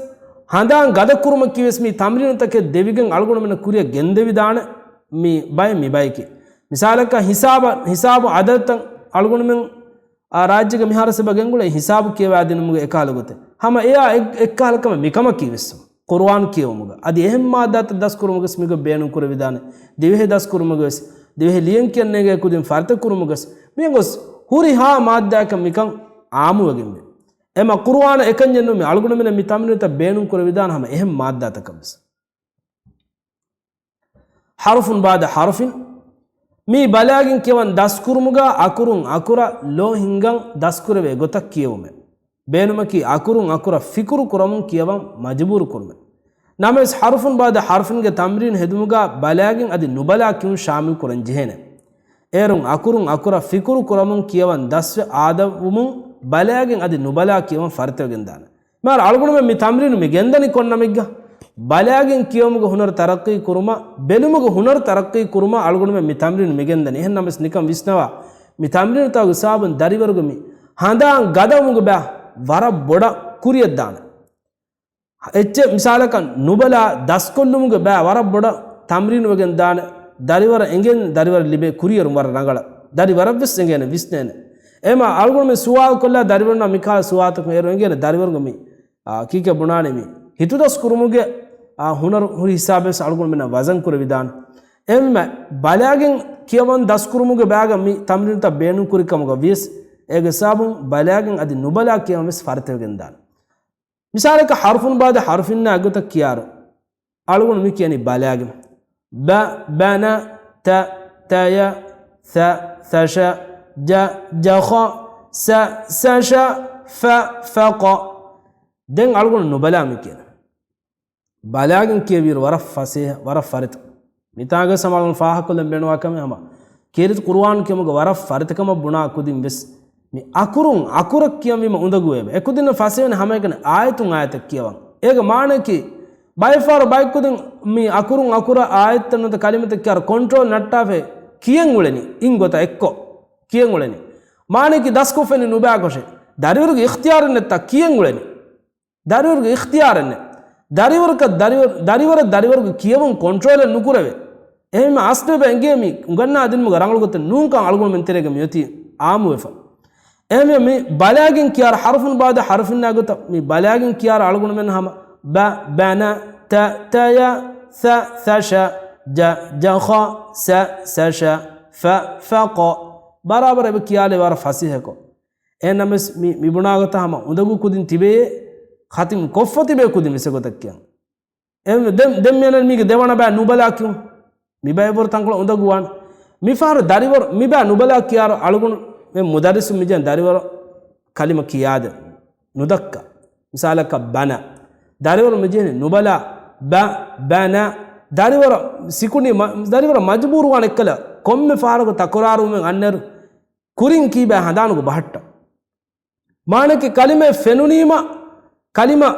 ހަނދާން ގަދަ ކުރުމަކީ ވެސް މި ތަމްރީނުތަކެއް ދެވިގެން އަޅުގަނޑުމެންނަށް ކުރިއަށް ގެންދެވިދާނެ މި ބައެއް މި ބަޔަކީ. މިސާލަކަށް ހިސާބަށް، ހިސާބު އަދަދުތައް އަޅުގަނޑުމެން އާ ރާއްޖޭގެ މިހާރު ސަބަ ގެންގުޅޭ ހިސާބު ކިޔަވާދިނުމުގެ އެކަހަލަ ގޮތެއް. ހަމަ އެއާ އެއް-، އެއްކަހަލަ ކަމެއް މިކަމަކީ ވެސް. ޤުރުއާން ކިޔެވުމުގަ އަދި އެހެން މާއްދާތައް ދަސްކުރުމުގެސް މިގޮތް ބޭނުން ކުރެވިދާނެ. ދިވެހި ދަސްކުރުމުގެވެސް، ދިވެހި ލިޔަން ކިޔަން ނޭނގޭ ކުދިން ފަރިތަކުރުމުގެސް މިއަނގޮސް ހުރިހާ މާއްދާއަކަށް މިކަން އާއްމުވެގެންވޭ. އެމަ ޤުރުއާނަށް އެކަންޏެއް ނޫން މި އަޅުގަނޑުމެންނަށް މި ތަމްރީނުތައް ބޭނުން ކުރެވިދާނެ ހަމަ އެހެން މާއްދާތަކަށްވެސް. ޙަރުފުން ބަޢުދަ ޙަރުފިން. މީ ބަލާގެން ކިޔަވަން ދަސްކުރުމުގަ އަކުރުން އަކުރަށް ލޯ ހިންގަން ދަސްކުރެވޭ ގޮތަށް ކިޔެވުމެއް. ބޭނުމަކީ އަކުރުން އަކުރަށް ފިކުރު ކުރަމުން ކިޔަވަން މަޖުބޫރު ކުރުމެއް. ނަމަވެސް ޙަރުފުން ބަޢުދަ ޙަރުފިންގެ ތަމްރީނު ހެދުމުގަ ބަލާގެން އަދި ނުބަލާ ކިޔުން ޝާމިލް ކުރަން ޖެހޭނެ. އޭރުން އަކުރުން އަކުރަށް ފިކުރު ކުރަމުން ކިޔަވަން ދަސްވެ އާދަވުމުން ބަލާގެން އަދި ނުބަލާ ކިޔަވަން ފަރިތަވެގެން ދާނެ. މާރު އަޅުގަނޑުމެން މި ތަމްރީނު މި ގެންދަނީ ކޮން ނަމެއްގަ؟ ބަލާގެން ކިޔެވުމުގެ ހުނަރު ތަރައްޤީ ކުރުމަށް، ބެލުމުގެ ހުނަރު ތަރައްޤީ ކުރުމަށް އަޅުގަނޑުމެން މި ތަމްރީނު މި ގެންދަނީ. އެހެން ނަމަވެސް ނިކަން ވިސްނަވާ، މި ތަމްރީނުތަކުގެ ސަބަބުން ދަރިވަރުގެ މި ހަނދާން ގަދަވުމުގެ ބައި ވަރަށް ބޮޑަށް ކުރިއަށް ދާނެ. އެއްޗެއް މިސާލަކަށް ނުބަލާ ދަސްކޮށްލުމުގެ ބައި ވަރަށް ބޮޑަށް ތަމްރީނުވެގެން ދާނެ. ދަރިވަރަށް އެނގޭނެ، ދަރިވަރަށް ލިބޭ ކުރިއެރުން ވަރަށް ރަނގަޅަށް. ދަރިވަރަށްވެސް އެނގޭނެ ވިސްނޭނެ. އެމަ އަޅުގަނޑުމެން ސުވާލު ކޮށްލާ ދަރިވަރުންނާ މިކަހަލަ ސުވާލުތަކުން އޭރު އެނގޭނެ ދަރިވަރުންގެ މި، އާ، ކީކޭ ބުނާނީ މި ހިތުދަސް ކުރުމުގެ، އާ، ހުނަރު ހުރި ހިސާބެއް ވެސް އަޅުގަނޑުމެންނަށް ވަޒަން ކުރެވިދާނެ. އެހެންވީމަ ބަލާގެން ކިޔަވަން ދަސްކުރުމުގެ ބައިގަ މި ތަމްރީނުތައް ބޭނުން ކުރި ކަމުގަ ވިޔަސް، އޭގެ ސަބަބުން ބަލާގެން އަދި ނުބަލާ ކިޔަވަން ވެސް ފަރިތަވެގެން ދާނެ. މިސާލަކަށް ޙަރުފުން ބަޢުދަ ޙަރުފިންނާ އެގޮތަށް ކިޔާއިރު، އަޅުގަނޑު މި ކިޔަނީ ބަލާގެން. ބަ، ބަނަ، ތަ، ތަޔަ، ސަ، ސަށަ، ޖަ، ޖަޚަ، ސަ، ސަށަ، ފަ، ފަޤަ. ދެން އަޅުގަނޑު ނުބަލާ މި ކިޔަނީ. ބަލާގެން ކިޔެވިއިރު ވަރަށް ފަސޭހަ، ވަރަށް ފަރިތަ. މިތާގަ ސަމާލުން ފާހަގަކޮށްލަން ބޭނުންވާ ކަމެއް ހަމަ ކީރިތި ޤުރުއާން ކިޔުމުގެ ވަރަށް ފަރިތަކަމަށް ބުނާ ކުދިން ވެސް މި އަކުރުން އަކުރަށް ކިޔަންވީމަ އުނދަގޫވެއެވެ. އެކުދިންނަށް ފަސޭހަވަނީ ހަމައެކަނި އާޔަތުން އާޔަތަށް ކިޔަވަން. އޭގެ މާނައަކީ، ބައެއް ފަހަރު ބައެއްކުދިން މި އަކުރުން އަކުރަށް އާޔަތެއް ނުވަތަ ކަލިމަތައް ކިޔާއިރު ކޮންޓްރޯލް ނައްޓާފައި ކިޔަން އުޅެނީ. އިން ގޮތަށް އެއްކޮށް ކިޔަން އުޅެނީ. މާނައަކީ ދަސްކޮށްފައި ނުބައިކޮށެއް. ދަރިވަރުގެ އިޚްތިޔާރެއް ނެތްތާ ކިޔަން އުޅެނީ. ދަރިވަރުގެ އިޚްތިޔާރެއް ނެތް. ދަރިވަރަކަށް ދަރިވަރ-، ދަރިވަރަށް ދަރިވަރުގެ ކިޔަވުން ކޮންޓްރޯލެއް ނުކުރެވޭ. އެހެންވީމަ އަސްލު އެބަ އެނގޭ މި އުނގަންނާ ދިނުމުގެ ރަނގަޅު ގޮތެއް ނޫންކަން އަޅުގަނޑުމެން ތެރޭގަ މިއޮތީ އާއްމުވެފަ. އެހެންވީމަ މި ބަލާގެން ކިޔާއިރު ޙަރުފުން ބައުދަ ޙަރުފިންނާ ގޮތަށް މި ބަލާގެން ކިޔާއިރު އަޅުގަނޑުމެން ހަމަ ބަ، ބަނަ، ތަ، ތަޔަ، ސަ، ސަށަ، ޖަ، ޖަޚަ، ސަ، ސަށަ، ފަ، ފަޤަ. ބަރާބަރަށް އެބަ ކިޔާލެވޭ ވަރަށް ފަސޭހަކޮށް. އެހެންނަމަވެސް މި، މި ބުނާ ގޮތަށް ހަމަ އުނދަގޫ ކުދިން ތިބެޔޭ، ޚަތިމް ކޮށްފަ ތިބޭ ކުދިން ވެސް އެގޮތަށް ކިޔަން. އެ ދެން، ދެން މިއަންނަނީ މީގެ ދެވަނަ ބައި ނުބަލާ ކިޔުން. މި ބައި ވަރަށް ތަންކޮޅެއް އުނދަގޫވާނެ. މި ފަހަރު ދަރިވަރު، މި ބައި ނުބަލާ ކިޔާއިރު އަޅުގަނޑު މެ މުދައްރިސު މި ޖެހެނީ ދަރިވަރު ކަލިމަ ކިޔާދޭން. ނުދައްކާ. މިސާލަކަށް ބަނަ. ދަރިވަރު މި ޖެހެނީ ނުބަލާ، ބަ، ބަނަ. ދަރިވަރު ސިކުނޑި މަ-، ދަރިވަރު މަޖުބޫރުވާނެ އެއްކަލަ ކޮންމެ ފަހަރަކު ތަކުރާރުވުމެއް އަންނައިރު ކުރިން ކީބާ ހަނދާނުގަ ބަހައްޓަ. މާނައަކީ ކަލިމައެއް ފެނުނީމަ، ކަލިމަ،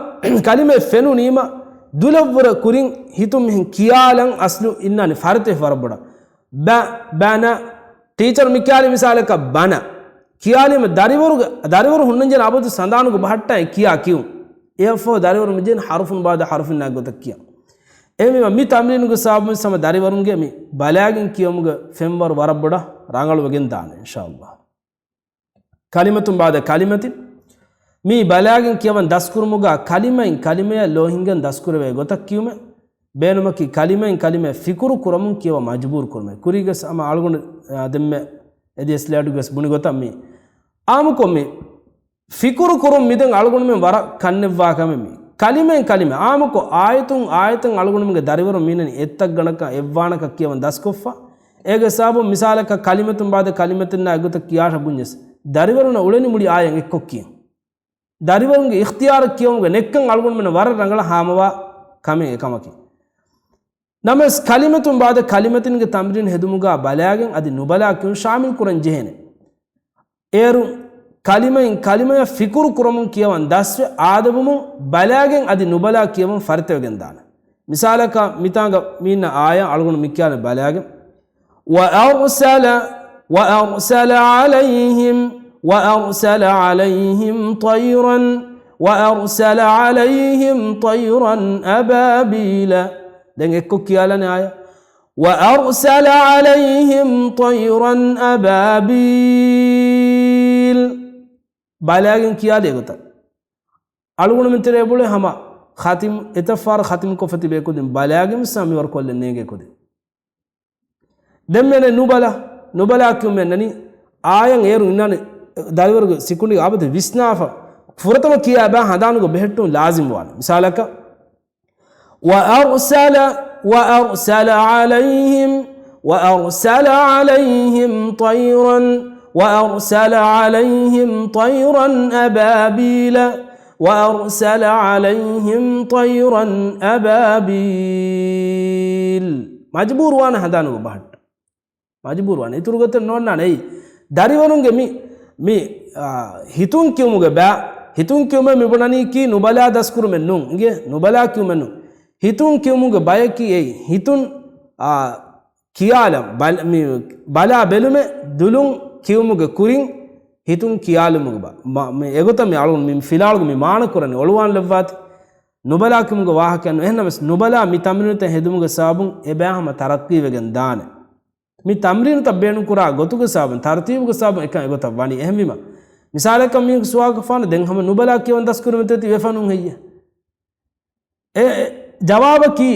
ކަލިމައެއް ފެނުނީމަ، ދުލަށްވުރެ ކުރިން ހިތުން މިހެން ކިޔާލަން އަސްލު އިންނާނެ ފަރިތަވެފަ ވަރަށް ބޮޑަށް. ބަ، ބަނަ، ޓީޗަރު މި ކިޔާލި މިސާލަކަށް ބަނަ. ކިޔާލީމަ ދަރިވަރުގެ، ދަރިވަރު ހުންނަންޖެހޭނެ އަބަދު ހަނދާނުގަ ބަހައްޓާ ކިޔާ ކިޔުން. އެއަށްފަހު ދަރިވަރު މި ޖެހެނީ ޙަރުފުން ބައުދަ ޙަރުފިންނާ ގޮތަށް ކިޔަން. އެހެންވީމަ މި ތަމްރީނުގެ ސަބަބުން ހަމަ ދަރިވަރުންގެ މި ބަލާގެން ކިޔުމުގެ ފެންވަރު ވަރަށް ބޮޑަށް ރަނގަޅުވެގެން ދާނެ އިންޝާﷲ. ކަލިމަތުން ބައުދަ ކަލިމަތިން. މި ބަލާގެން ކިޔަވަން ދަސްކުރުމުގަ ކަލިމައިން ކަލިމަޔަށް ލޯ ހިނގަން ދަސްކުރެވޭ ގޮތަށް ކިޔުމެއް. ބޭނުމަކީ ކަލިމައިން ކަލިމަޔަށް ފިކުރު ކުރަމުން ކިޔަވަން މަޖުބޫރު ކުރުމެއް. ކުރީގަސް ހަމަ އަޅުގަނޑު، އާ، ދެންމެ އެދިޔަ ސްލައިޑުގަސް ބުނި ގޮތަށް މި އާއްމުކޮށް މި ފިކުރު ކުރުން މިދެން އަޅުގަނޑުމެން ވަރަށް ކަންނެއްވާ ކަމެއް މި. ކަލިމައިން ކަލިމަ އާއްމުކޮށް އާޔަތުން އާޔަތަށް އަޅުގަނޑުމެންގެ ދަރިވަރުން މީނަނީ އެއްތައް ގަނޑަކަށް އެއްވާނަކަށް ކިޔަވަން ދަސްކޮށްފަ. އޭގެ ސަބަބުން މިސާލަކަށް ކަލިމަތުން ބައުދަ ކަލިމަތިންނާ އެގޮތަށް ކިޔާށޭ ބުންޏަސް ދަރިވަރުންނަށް އުޅެނީ މުޅި އާޔަތް އެއްކޮށް ކިޔަން. ދަރިވަރުންގެ އިޚްތިޔާރަށް ކިޔަވުމުގެ ނެއްކަން އަޅުގަނޑުމެންނަށް ވަރަށް ރަނގަޅަށް ހާމަވާ ކަމެއް އެކަމަކީ. ނަމަވެސް ކަލިމަތުން ބައުދަ ކަލިމަތިންގެ ތަމްރީން ހެދުމުގަ ބަލާގެން އަދި ނުބަލާ ކިޔުން ޝާމިލް ކުރަން ޖެހޭނެ. އޭރު ކަލިމައިން ކަލިމަޔަށް ފިކުރު ކުރަމުން ކިޔަވަން ދަސްވެ އާދެވުމުން ބަލާގެން އަދި ނުބަލާ ކިޔަވަން ފަރިތަވެގެން ދާނެ. މިސާލަކަށް މިތާނގަ މީންނަ އާޔަ އަޅުގަނޑު މި ކިޔާނެ ބަލާގެން. وأرسل، وأرسل عليهم، وأرسل عليهم طيرا، وأرسل عليهم طيرا أبابيل. ދެން އެއްކޮށް ކިޔާލަން އާޔަ. وأرسل عليهم طيرا أبابيل. ބަލާގެން ކިޔާލި އެގޮތަށް. އަޅުގަނޑުމެން ތެރޭ ބުޅޭ ހަމަ ޚަތިމް، އެތައް ފަހަރަށް ޚަތިމް ކޮށްފަ ތިބޭ ކުދިން ބަލާގެން ވެސް މިވަރު ކޮށްލެއް ނޭނގޭ ކުދިން. ދެން މިއަންނަނީ ނުބަލާ، ނުބަލާ ކިޔުމެއް ނަނީ، އާޔަން އޭރު އިންނާނެ ދަރިވަރުގެ ސިކުނޑިގެ އަބަދު ވިސްނާފަ، ފުރަތަމަ ކިޔާ ބައި ހަނދާނުގަ ބެހެއްޓުން ލާޒިމް ވާނެ. މިސާލަކަށް، وأرسل، وأرسل عليهم، وأرسل عليهم طيرا، وأرسل عليهم طيرا أبابيل، وأرسل عليهم طيرا أبابيل. މަޖުބޫރު ވާނެ ހަނދާނުގަ ބަހައްޓަ. މަޖުބޫރު ވާނެ. އިތުރު ގޮތެއް ނޯންނާނެ. އެއީ ދަރިވަރުންގެ މި، މި، އާ، ހިތުން ކިޔުމުގެ ބައި، ހިތުން ކިޔުމެއް މި ބުނަނީކީ ނުބަލާ ދަސްކުރުމެއް ނޫން. އިނގޭ ނުބަލާ ކިޔުމެއް ނޫން. ހިތުން ކިޔުމުގެ ބަޔަކީ އެއީ ހިތުން، އާ، ކިޔާލަން، ބަލ-، މި ބަލާ ބެލުމެއް ދުލުން ކިޔުމުގެ ކުރިން ހިތުން ކިޔާލުމުގެ ބަ-، މަ-، މި އެގޮތަށް މި އަޅުގަނޑު މި ފިލާވަޅުގަ މި މާނަ ކުރަނީ އޮޅުވާން ލައްވާތި. ނުބަލާ ކިޔުމުގެ ވާހަކައެއް ނޫން. އެހެންނަމަވެސް ނުބަލާ މި ތަމްރީނުތައް ހެދުމުގެ ސަބަބުން އެ ބައި ހަމަ ތަރައްޤީވެގެން ދާނެ. މި ތަމްރީނުތައް ބޭނުންކުރާ ގޮތުގެ ސަބަބުން، ތަރުތީބުގެ ސަބަބުން އެކަން އެގޮތަށް ވަނީ. އެހެންވީމަ، މިސާލަކަށް މީހަކު ސުވާލުކޮށްފާނެ، ދެން ހަމަ ނުބަލާ ކިޔަވަން ދަސްކުރުމެއް ތި ވެފަ ނޫން ހެއްޔޭ؟ އެ، އެ، ޖަވާބަކީ،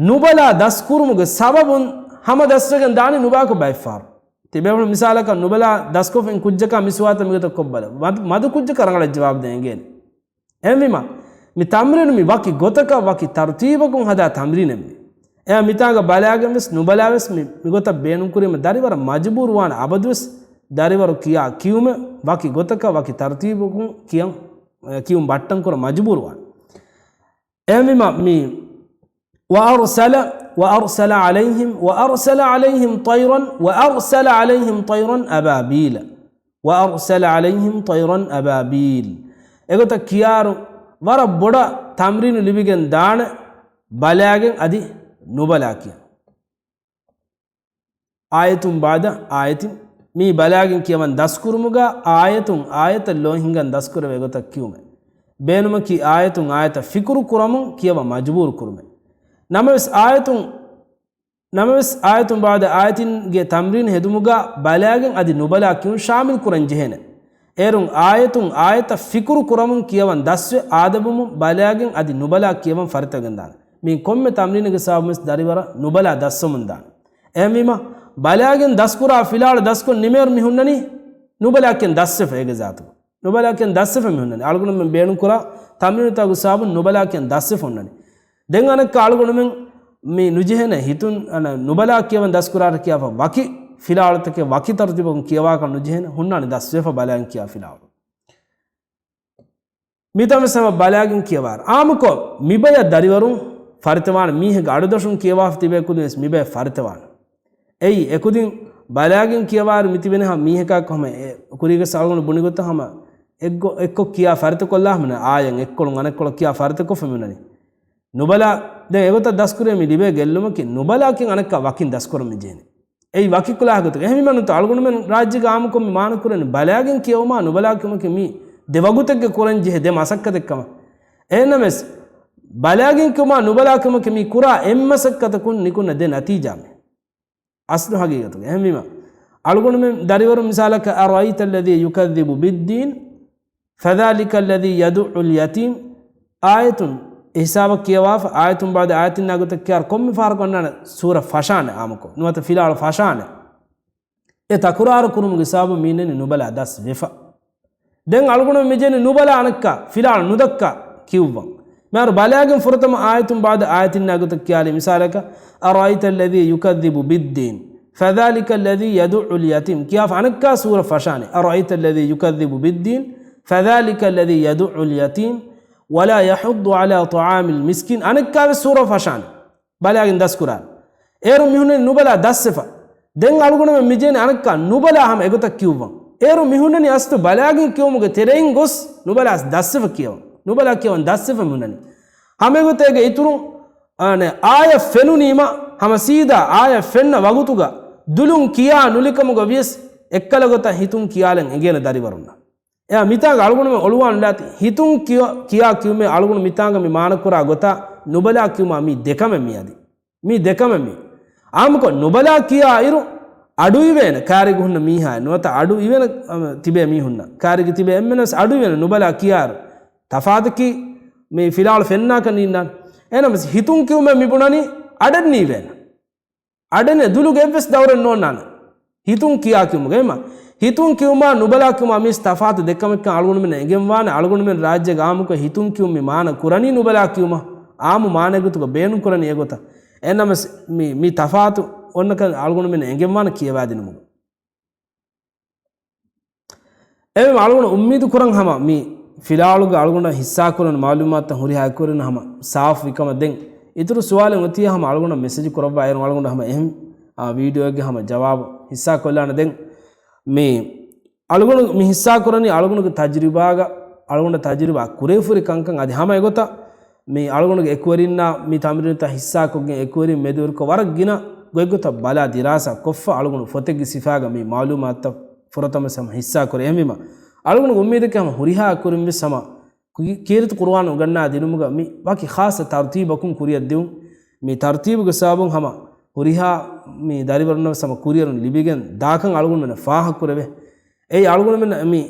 ނުބަލާ ދަސްކުރުމުގެ ސަބަބުން ހަމަ ދަސްވެގެން ދާނީ ނުބަލާކޮށް ބައެއްފަހަރު. ތި ބޭފުޅުން މިސާލަކަށް ނުބަލާ ދަސްކޮށްފަ އިން ކުއްޖަކާ މި ސުވާލުތައް މިގޮތަށް ކޮށްބަލަ. މަދު، މަދު ކުއްޖަކަށް ރަނގަޅަށް ޖަވާބު ދޭން އެނގޭނެ. އެހެންވީމަ، މި ތަމްރީނު މި ވަކި ގޮތަކަށް ވަކި ތަރުތީބަކުން ހަދާ ތަމްރީނެއް މި. އެއާ މިތާގަ ބަލާގެން ވެސް ނުބަލާ ވެސް މި، މިގޮތަށް ބޭނުންކުރީމަ ދަރިވަރަށް މަޖުބޫރުވާނެ އަބަދުވެސް ދަރިވަރު ކިޔާ ކިޔުމެއް ވަކި ގޮތަކަށް ވަކި ތަރުތީބަކުން ކިޔަން، އެ، ކިޔުން ބައްޓަން ކުރަން މަޖުބޫރުވާނެ. އެހެންވީމަ މި وأرسل، وأرسل عليهم، وأرسل عليهم طيرا، وأرسل عليهم طيرا أبابيل. وأرسل عليهم طيرا أبابيل. އެގޮތަށް ކިޔާއިރު ވަރަށް ބޮޑަށް ތަމްރީނު ލިބިގެން ދާނެ، ބަލާގެން އަދި ނުބަލާ ކިޔަން. އާޔަތުން ބަޢުދަ އާޔަތިން. މީ ބަލާގެން ކިޔަވަން ދަސްކުރުމުގަ އާޔަތުން އާޔަތަށް ލޯ ހިނގަން ދަސްކުރެވޭ ގޮތަށް ކިޔުމެއް. ބޭނުމަކީ އާޔަތުން އާޔަތަށް ފިކުރު ކުރަމުން ކިޔަވަން މަޖުބޫރު ކުރުމެއް. ނަމަވެސް އާޔަތުން، ނަމަވެސް އާޔަތުން ބަޢުދަ އާޔަތިންގެ ތަމްރީން ހެދުމުގަ ބަލާގެން އަދި ނުބަލާ ކިޔުން ޝާމިލް ކުރަން ޖެހޭނެ. އޭރުން އާޔަތުން އާޔަތަށް ފިކުރު ކުރަމުން ކިޔަވަން ދަސްވެ އާދެވުމުން ބަލާގެން އަދި ނުބަލާ ކިޔަވަން ފަރިތަވެގެން ދާނެ. މީ ކޮންމެ ތަމްރީނެއްގެ ސަބަބުން ވެސް ދަރިވަރަށް ނުބަލާ ދަސްވަމުން ދާނެ. އެހެންވީމަ، ބަލާގެން ދަސްކުރާ ފިލާޅު ދަސްކޮށް ނިމޭއިރު މި ހުންނަނީ ނުބަލާ ކިޔަން ދަސްވެފަ އޭގެ ޒާތުގަ. ނުބަލާ ކިޔަން ދަސްވެފަ މި ހުންނަނީ. އަޅުގަނޑުމެން ބޭނުންކުރާ ތަމްރީނުތަކުގެ ސަބަބުން ނުބަލާ ކިޔަން ދަސްވެފަ ހުންނަނީ. ދެން އަނެއްކާ އަޅުގަނޑުމެން މި ނުޖެހޭނެ ހިތުން، އަނެއް ނުބަލާ ކިޔަވަން ދަސްކުރާއިރު ކިޔާފަ ވަކި ފިލާޅުތަކެއް ވަކި ތަރުތީބަކުން ކިޔަވާކަށް ނުޖެހޭނެ، ހުންނާނެ ދަސްވެފަ ބަލާގެން ކިޔާ ފިލާޅު. މިތަން ވެސް ހަމަ ބަލާގެން ކިޔަވާރު. އާއްމުކޮށް، މިބަޔަށް ދަރިވަރުން ފަރިތަވާނެ، މީހެއްގެ އަޑުދޮށުން ކިޔަވާފަ ތިބޭ ކުދިން ވެސް މިބަޔަށް ފަރިތަވާނެ. އެއީ، އެކުދިން ބަލާގެން ކިޔަވާރު މިތިބެނެ ހަމަ މީހަކާ ކޮހަމަ އެ ކުރީގެ ސައުގުނު ބުނި ގޮތަށް ހަމަ އެއްގޮ-، އެއްކޮށް ކިޔާ ފަރިތަކޮށްލާ ހަމަ އާޔަން އެއްކޮޅުން އަނެއްކޮޅަށް ކިޔާ ފަރިތަކޮށްފަ މިނަނީ. ނުބަލާ، ދެން އެގޮތަށް ދަސްކުރޭ މި ލިބޭ ގެއްލުމަކީ، ނުބަލާ ކިޔަން އަނެއްކާ ވަކިން ދަސްކުރަން މި ޖެހެނީ. އެއީ ވަކި ކުލާހެއް ގޮތުގަ. އެހެންވީމަ ނުތަ އަޅުގަނޑުމެން ރާއްޖޭގެ އާއްމުކޮށް މި މާނަ ކުރަނީ ބަލާގެން ކިޔެވުމާ ނުބަލާ ކިޔުމަކީ މީ ދެ ވަގުތެއްގެ ކުރަން ޖެހޭ ދެ މަސައްކަތެއް ކަމަށް. އެހެންނަމަވެސް، ބަލާގެން ކިޔުމާ ނުބަލާ ކިޔުމަކީ މީ ކުރާ އެއް މަސައްކަތަކުން ނިކުންނަ ދެ ނަތީޖާ މީ. އަސްލު ހަގީގަތުގަ. އެހެންވީމަ، އަޅުގަނޑުމެން ދަރިވަރުން މިސާލަކަށް، أرأيت الذي يكذب بالدين فذلك الذي يدع اليتيم، އާޔަތުން އެ ހިސާބަށް ކިޔަވާފަ، އާޔަތުން ބަޢުދަ އާޔަތިންނާ ގޮތަށް ކިޔާއިރު ކޮންމެ ފަހަރަކު އަންނާނެ ސޫރަ ފަށާނެ އާއްމުކޮށް. ނުވަތަ ފިލާޅު ފަށާނެ. އެ ތަކުރާރު ކުރުމުގެ ސަބަބުން މީނަނީ ނުބަލާ ދަސް ވެފަ. ދެން އަޅުގަނޑު މި ޖެހެނީ ނުބަލާ އަނެއްކާ، ފިލާޅު ނުދައްކާ ކިޔުއްވަން. މިހާރު ބަލާގެން ފުރަތަމަ އާޔަތުން ބަޢުދަ އާޔަތިންނާ ގޮތަށް ކިޔާލީ މިސާލަކަށް، أرأيت الذي يكذب بالدين فذلك الذي يدع اليتيم ކިޔާފަ އަނެއްކާ ސޫރަ ފަށާނެ. أرأيت الذي يكذب بالدين فذلك الذي يدع اليتيم ولا يحض على طعام المسكين އަނެއްކާ ވެސް ސޫރަ ފަށާނެ. ބަލާގެން ދަސްކުރާނެ. އޭރު މިހުންނަނީ ނުބަލާ ދަސްވެފަ. ދެން އަޅުގަނޑުމެން މިޖެހެނީ އަނެއްކާ ނުބަލާ ހަމަ އެގޮތަށް ކިޔުއްވަން. އޭރު މިހުންނަނީ އަސްލު ބަލާގެން ކިޔުމުގެ ތެރެއިން ގޮސް ނުބަލާ ދަސްވެފަ ކިޔަވަން. ނުބަލާ ކިޔަވަން ދަސްވެފަ މިހުންނަނީ. ހަމަ އެގޮތަށް އޭގެ އިތުރުން، އާނެ، އާޔަ ފެނުނީމަ ހަމަ ސީދާ އާޔަ ފެންނަ ވަގުތުގަ ދުލުން ކިޔާ ނުލިކަމުގަ ވިޔަސް އެއްކަލަ ގޮތަށް ހިތުން ކިޔާލަން އެނގޭނެ ދަރިވަރުންނަށް. އެއާ މިތާގަ އަޅުގަނޑުމެން އޮޅުވާން ލާތި ހިތުން ކިޔަ-، ކިޔާ ކިޔުމޭ އަޅުގަނޑު މިތާގަ މި މާނަކުރާ ގޮތާ ނުބަލާ ކިޔުމާ މީ ދެކަމެއް މިއަދި. މީ ދެކަމެއް މީ. އާއްމުކޮށް ނުބަލާ ކިޔާ އިރު އަޑު އިވޭނެ ކާރިގަ ހުންނަ މީހާ ނުވަތަ އަޑު އިވޭނެ، އަ، ތިބޭ މީހުންނަށް. ކާރިގަ ތިބޭ އެންމެނަސް އަޑު އިވޭނެ ނުބަލާ ކިޔާ އިރު. ތަފާތަކީ މި ފިލާޅު ފެންނާކަށް ނީންނާނެ. އެހެނަސް ހިތުން ކިޔުމޭ މި ބުނަނީ އަޑެއް ނީވޭނެ. އަޑެއް ނެތް ދުލުގެ އެއްވެސް ދައުރެއް ނޯންނާނެ. ހިތުން ކިޔާ ކިޔުމުގަ އެމަ. ހިތުން ކިޔުމާ ނުބަލާ ކިޔުމާ މީސް ތަފާތު ދެކަމެއްކަން އަޅުގަނޑުމެން އެނގެންވާނެ. އަޅުގަނޑުމެން ރާއްޖޭގެ އާއްމުކޮށް ހިތުން ކިޔުން މި މާނަ ކުރަނީ ނުބަލާ ކިޔުމަށް. އާއްމު މާނައެއް ގޮތުގަ ބޭނުން ކުރަނީ އެގޮތަށް. އެހެންނަމަސް މި، މި ތަފާތު އޮންނަކަން އަޅުގަނޑުމެން އެނގެންވާނެ ކިޔަވާދިނުމުގަ. އެވެ އަޅުގަނޑު އުއްމީދު ކުރަން ހަމަ މި ފިލާޅުގަ އަޅުގަނޑަށް ހިއްސާކުރަން މައުލޫމާތުތައް ހުރިހާ އެކުވެރިން ހަމަ ސާފު ވިކަމަށް ދެން އިތުރު ސުވާލެއް އޮތިއްޔާ ހަމަ އަޅުގަނޑަށް މެސެޖް ކުރައްވާ އޭރު އަޅުގަނޑު ހަމަ އެހެން، އާ، ވީޑިއޯއެއްގެ ހަމަ ޖަވާބު ހިއްސާ ކޮށްލާނެ. ދެން މި އަޅުގަނޑު މި ހިއްސާ ކުރަނީ އަޅުގަނޑުގެ ތަޖުރިބާގަ އަޅުގަނޑަށް ތަޖުރިބާ ކުރެވިފުރި ކަންކަން އަދި ހަމަ އެގޮތަށް މި އަޅުގަނޑުގެ އެކުވެރިންނާ މި ތަމްރީނުތައް ހިއްސާކޮށްގެން އެކުވެރިން މެދުވެރިކޮށް ވަރަށް ގިނަ ގޮތްގޮތަށް ބަލާ ދިރާސާ ކޮށްފަ އަޅުގަނޑު ފޮތެއްގެ ސިފާގަ މި މައުލޫމާތުތައް ފުރަތަމަ ހަމަ ހިއްސާ ކުރޭ. އެހެންވީމަ އަޅުގަނޑުގެ އުއްމީދަކީ ހަމަ ހުރިހާ އެކުވެރިން ވެސް ހަމަ ކީ-، ކީރިތި ޤުރުއާން އުނގަންނާ ދިނުމުގަ މި ވަކި ޚާއްޞަ ތަރުތީބަކުން ކުރިއަށް ދިއުން. މި ތަރުތީބުގެ ސަބަބުން ހަމަ ހުރިހާ މި ދަރިވަރުންނަށް ވެސް ހަމަ ކުރިއެރުން ލިބިގެން ދާކަން އަޅުގަނޑުމެންނަށް ފާހަގަކުރެވޭ. އެއީ އަޅުގަނޑުމެން މި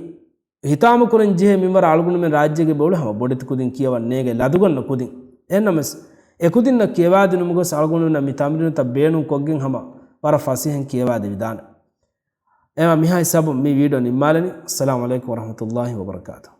ހިތާމަކުރަން ޖެހޭ މިންވަރަށް އަޅުގަނޑުމެން ރާއްޖޭގެ ބޮޑު ހަމަ ބޮޑެތި ކުދިން ކިޔަވަން ނޭގެ ލަދުގަންނަ ކުދިން. އެހެންނަމަސް އެކުދިންނަށް ކިޔަވާދިނުމުގަސް އަޅުގަނޑުމެންނަށް މި ތަމްރީނުތައް ބޭނުން ކޮށްގެން ހަމަ ވަރަށް ފަސޭހައިން ކިޔަވާދެވިދާނެ. އެމަ މިހާ ހިސާބުން މި ވީޑިއޯ ނިންމާލަނީ. އައްސަލާމު ޢަލައިކުމް ވަރަޙްމަތުﷲި ވަބަރަކާތުހު.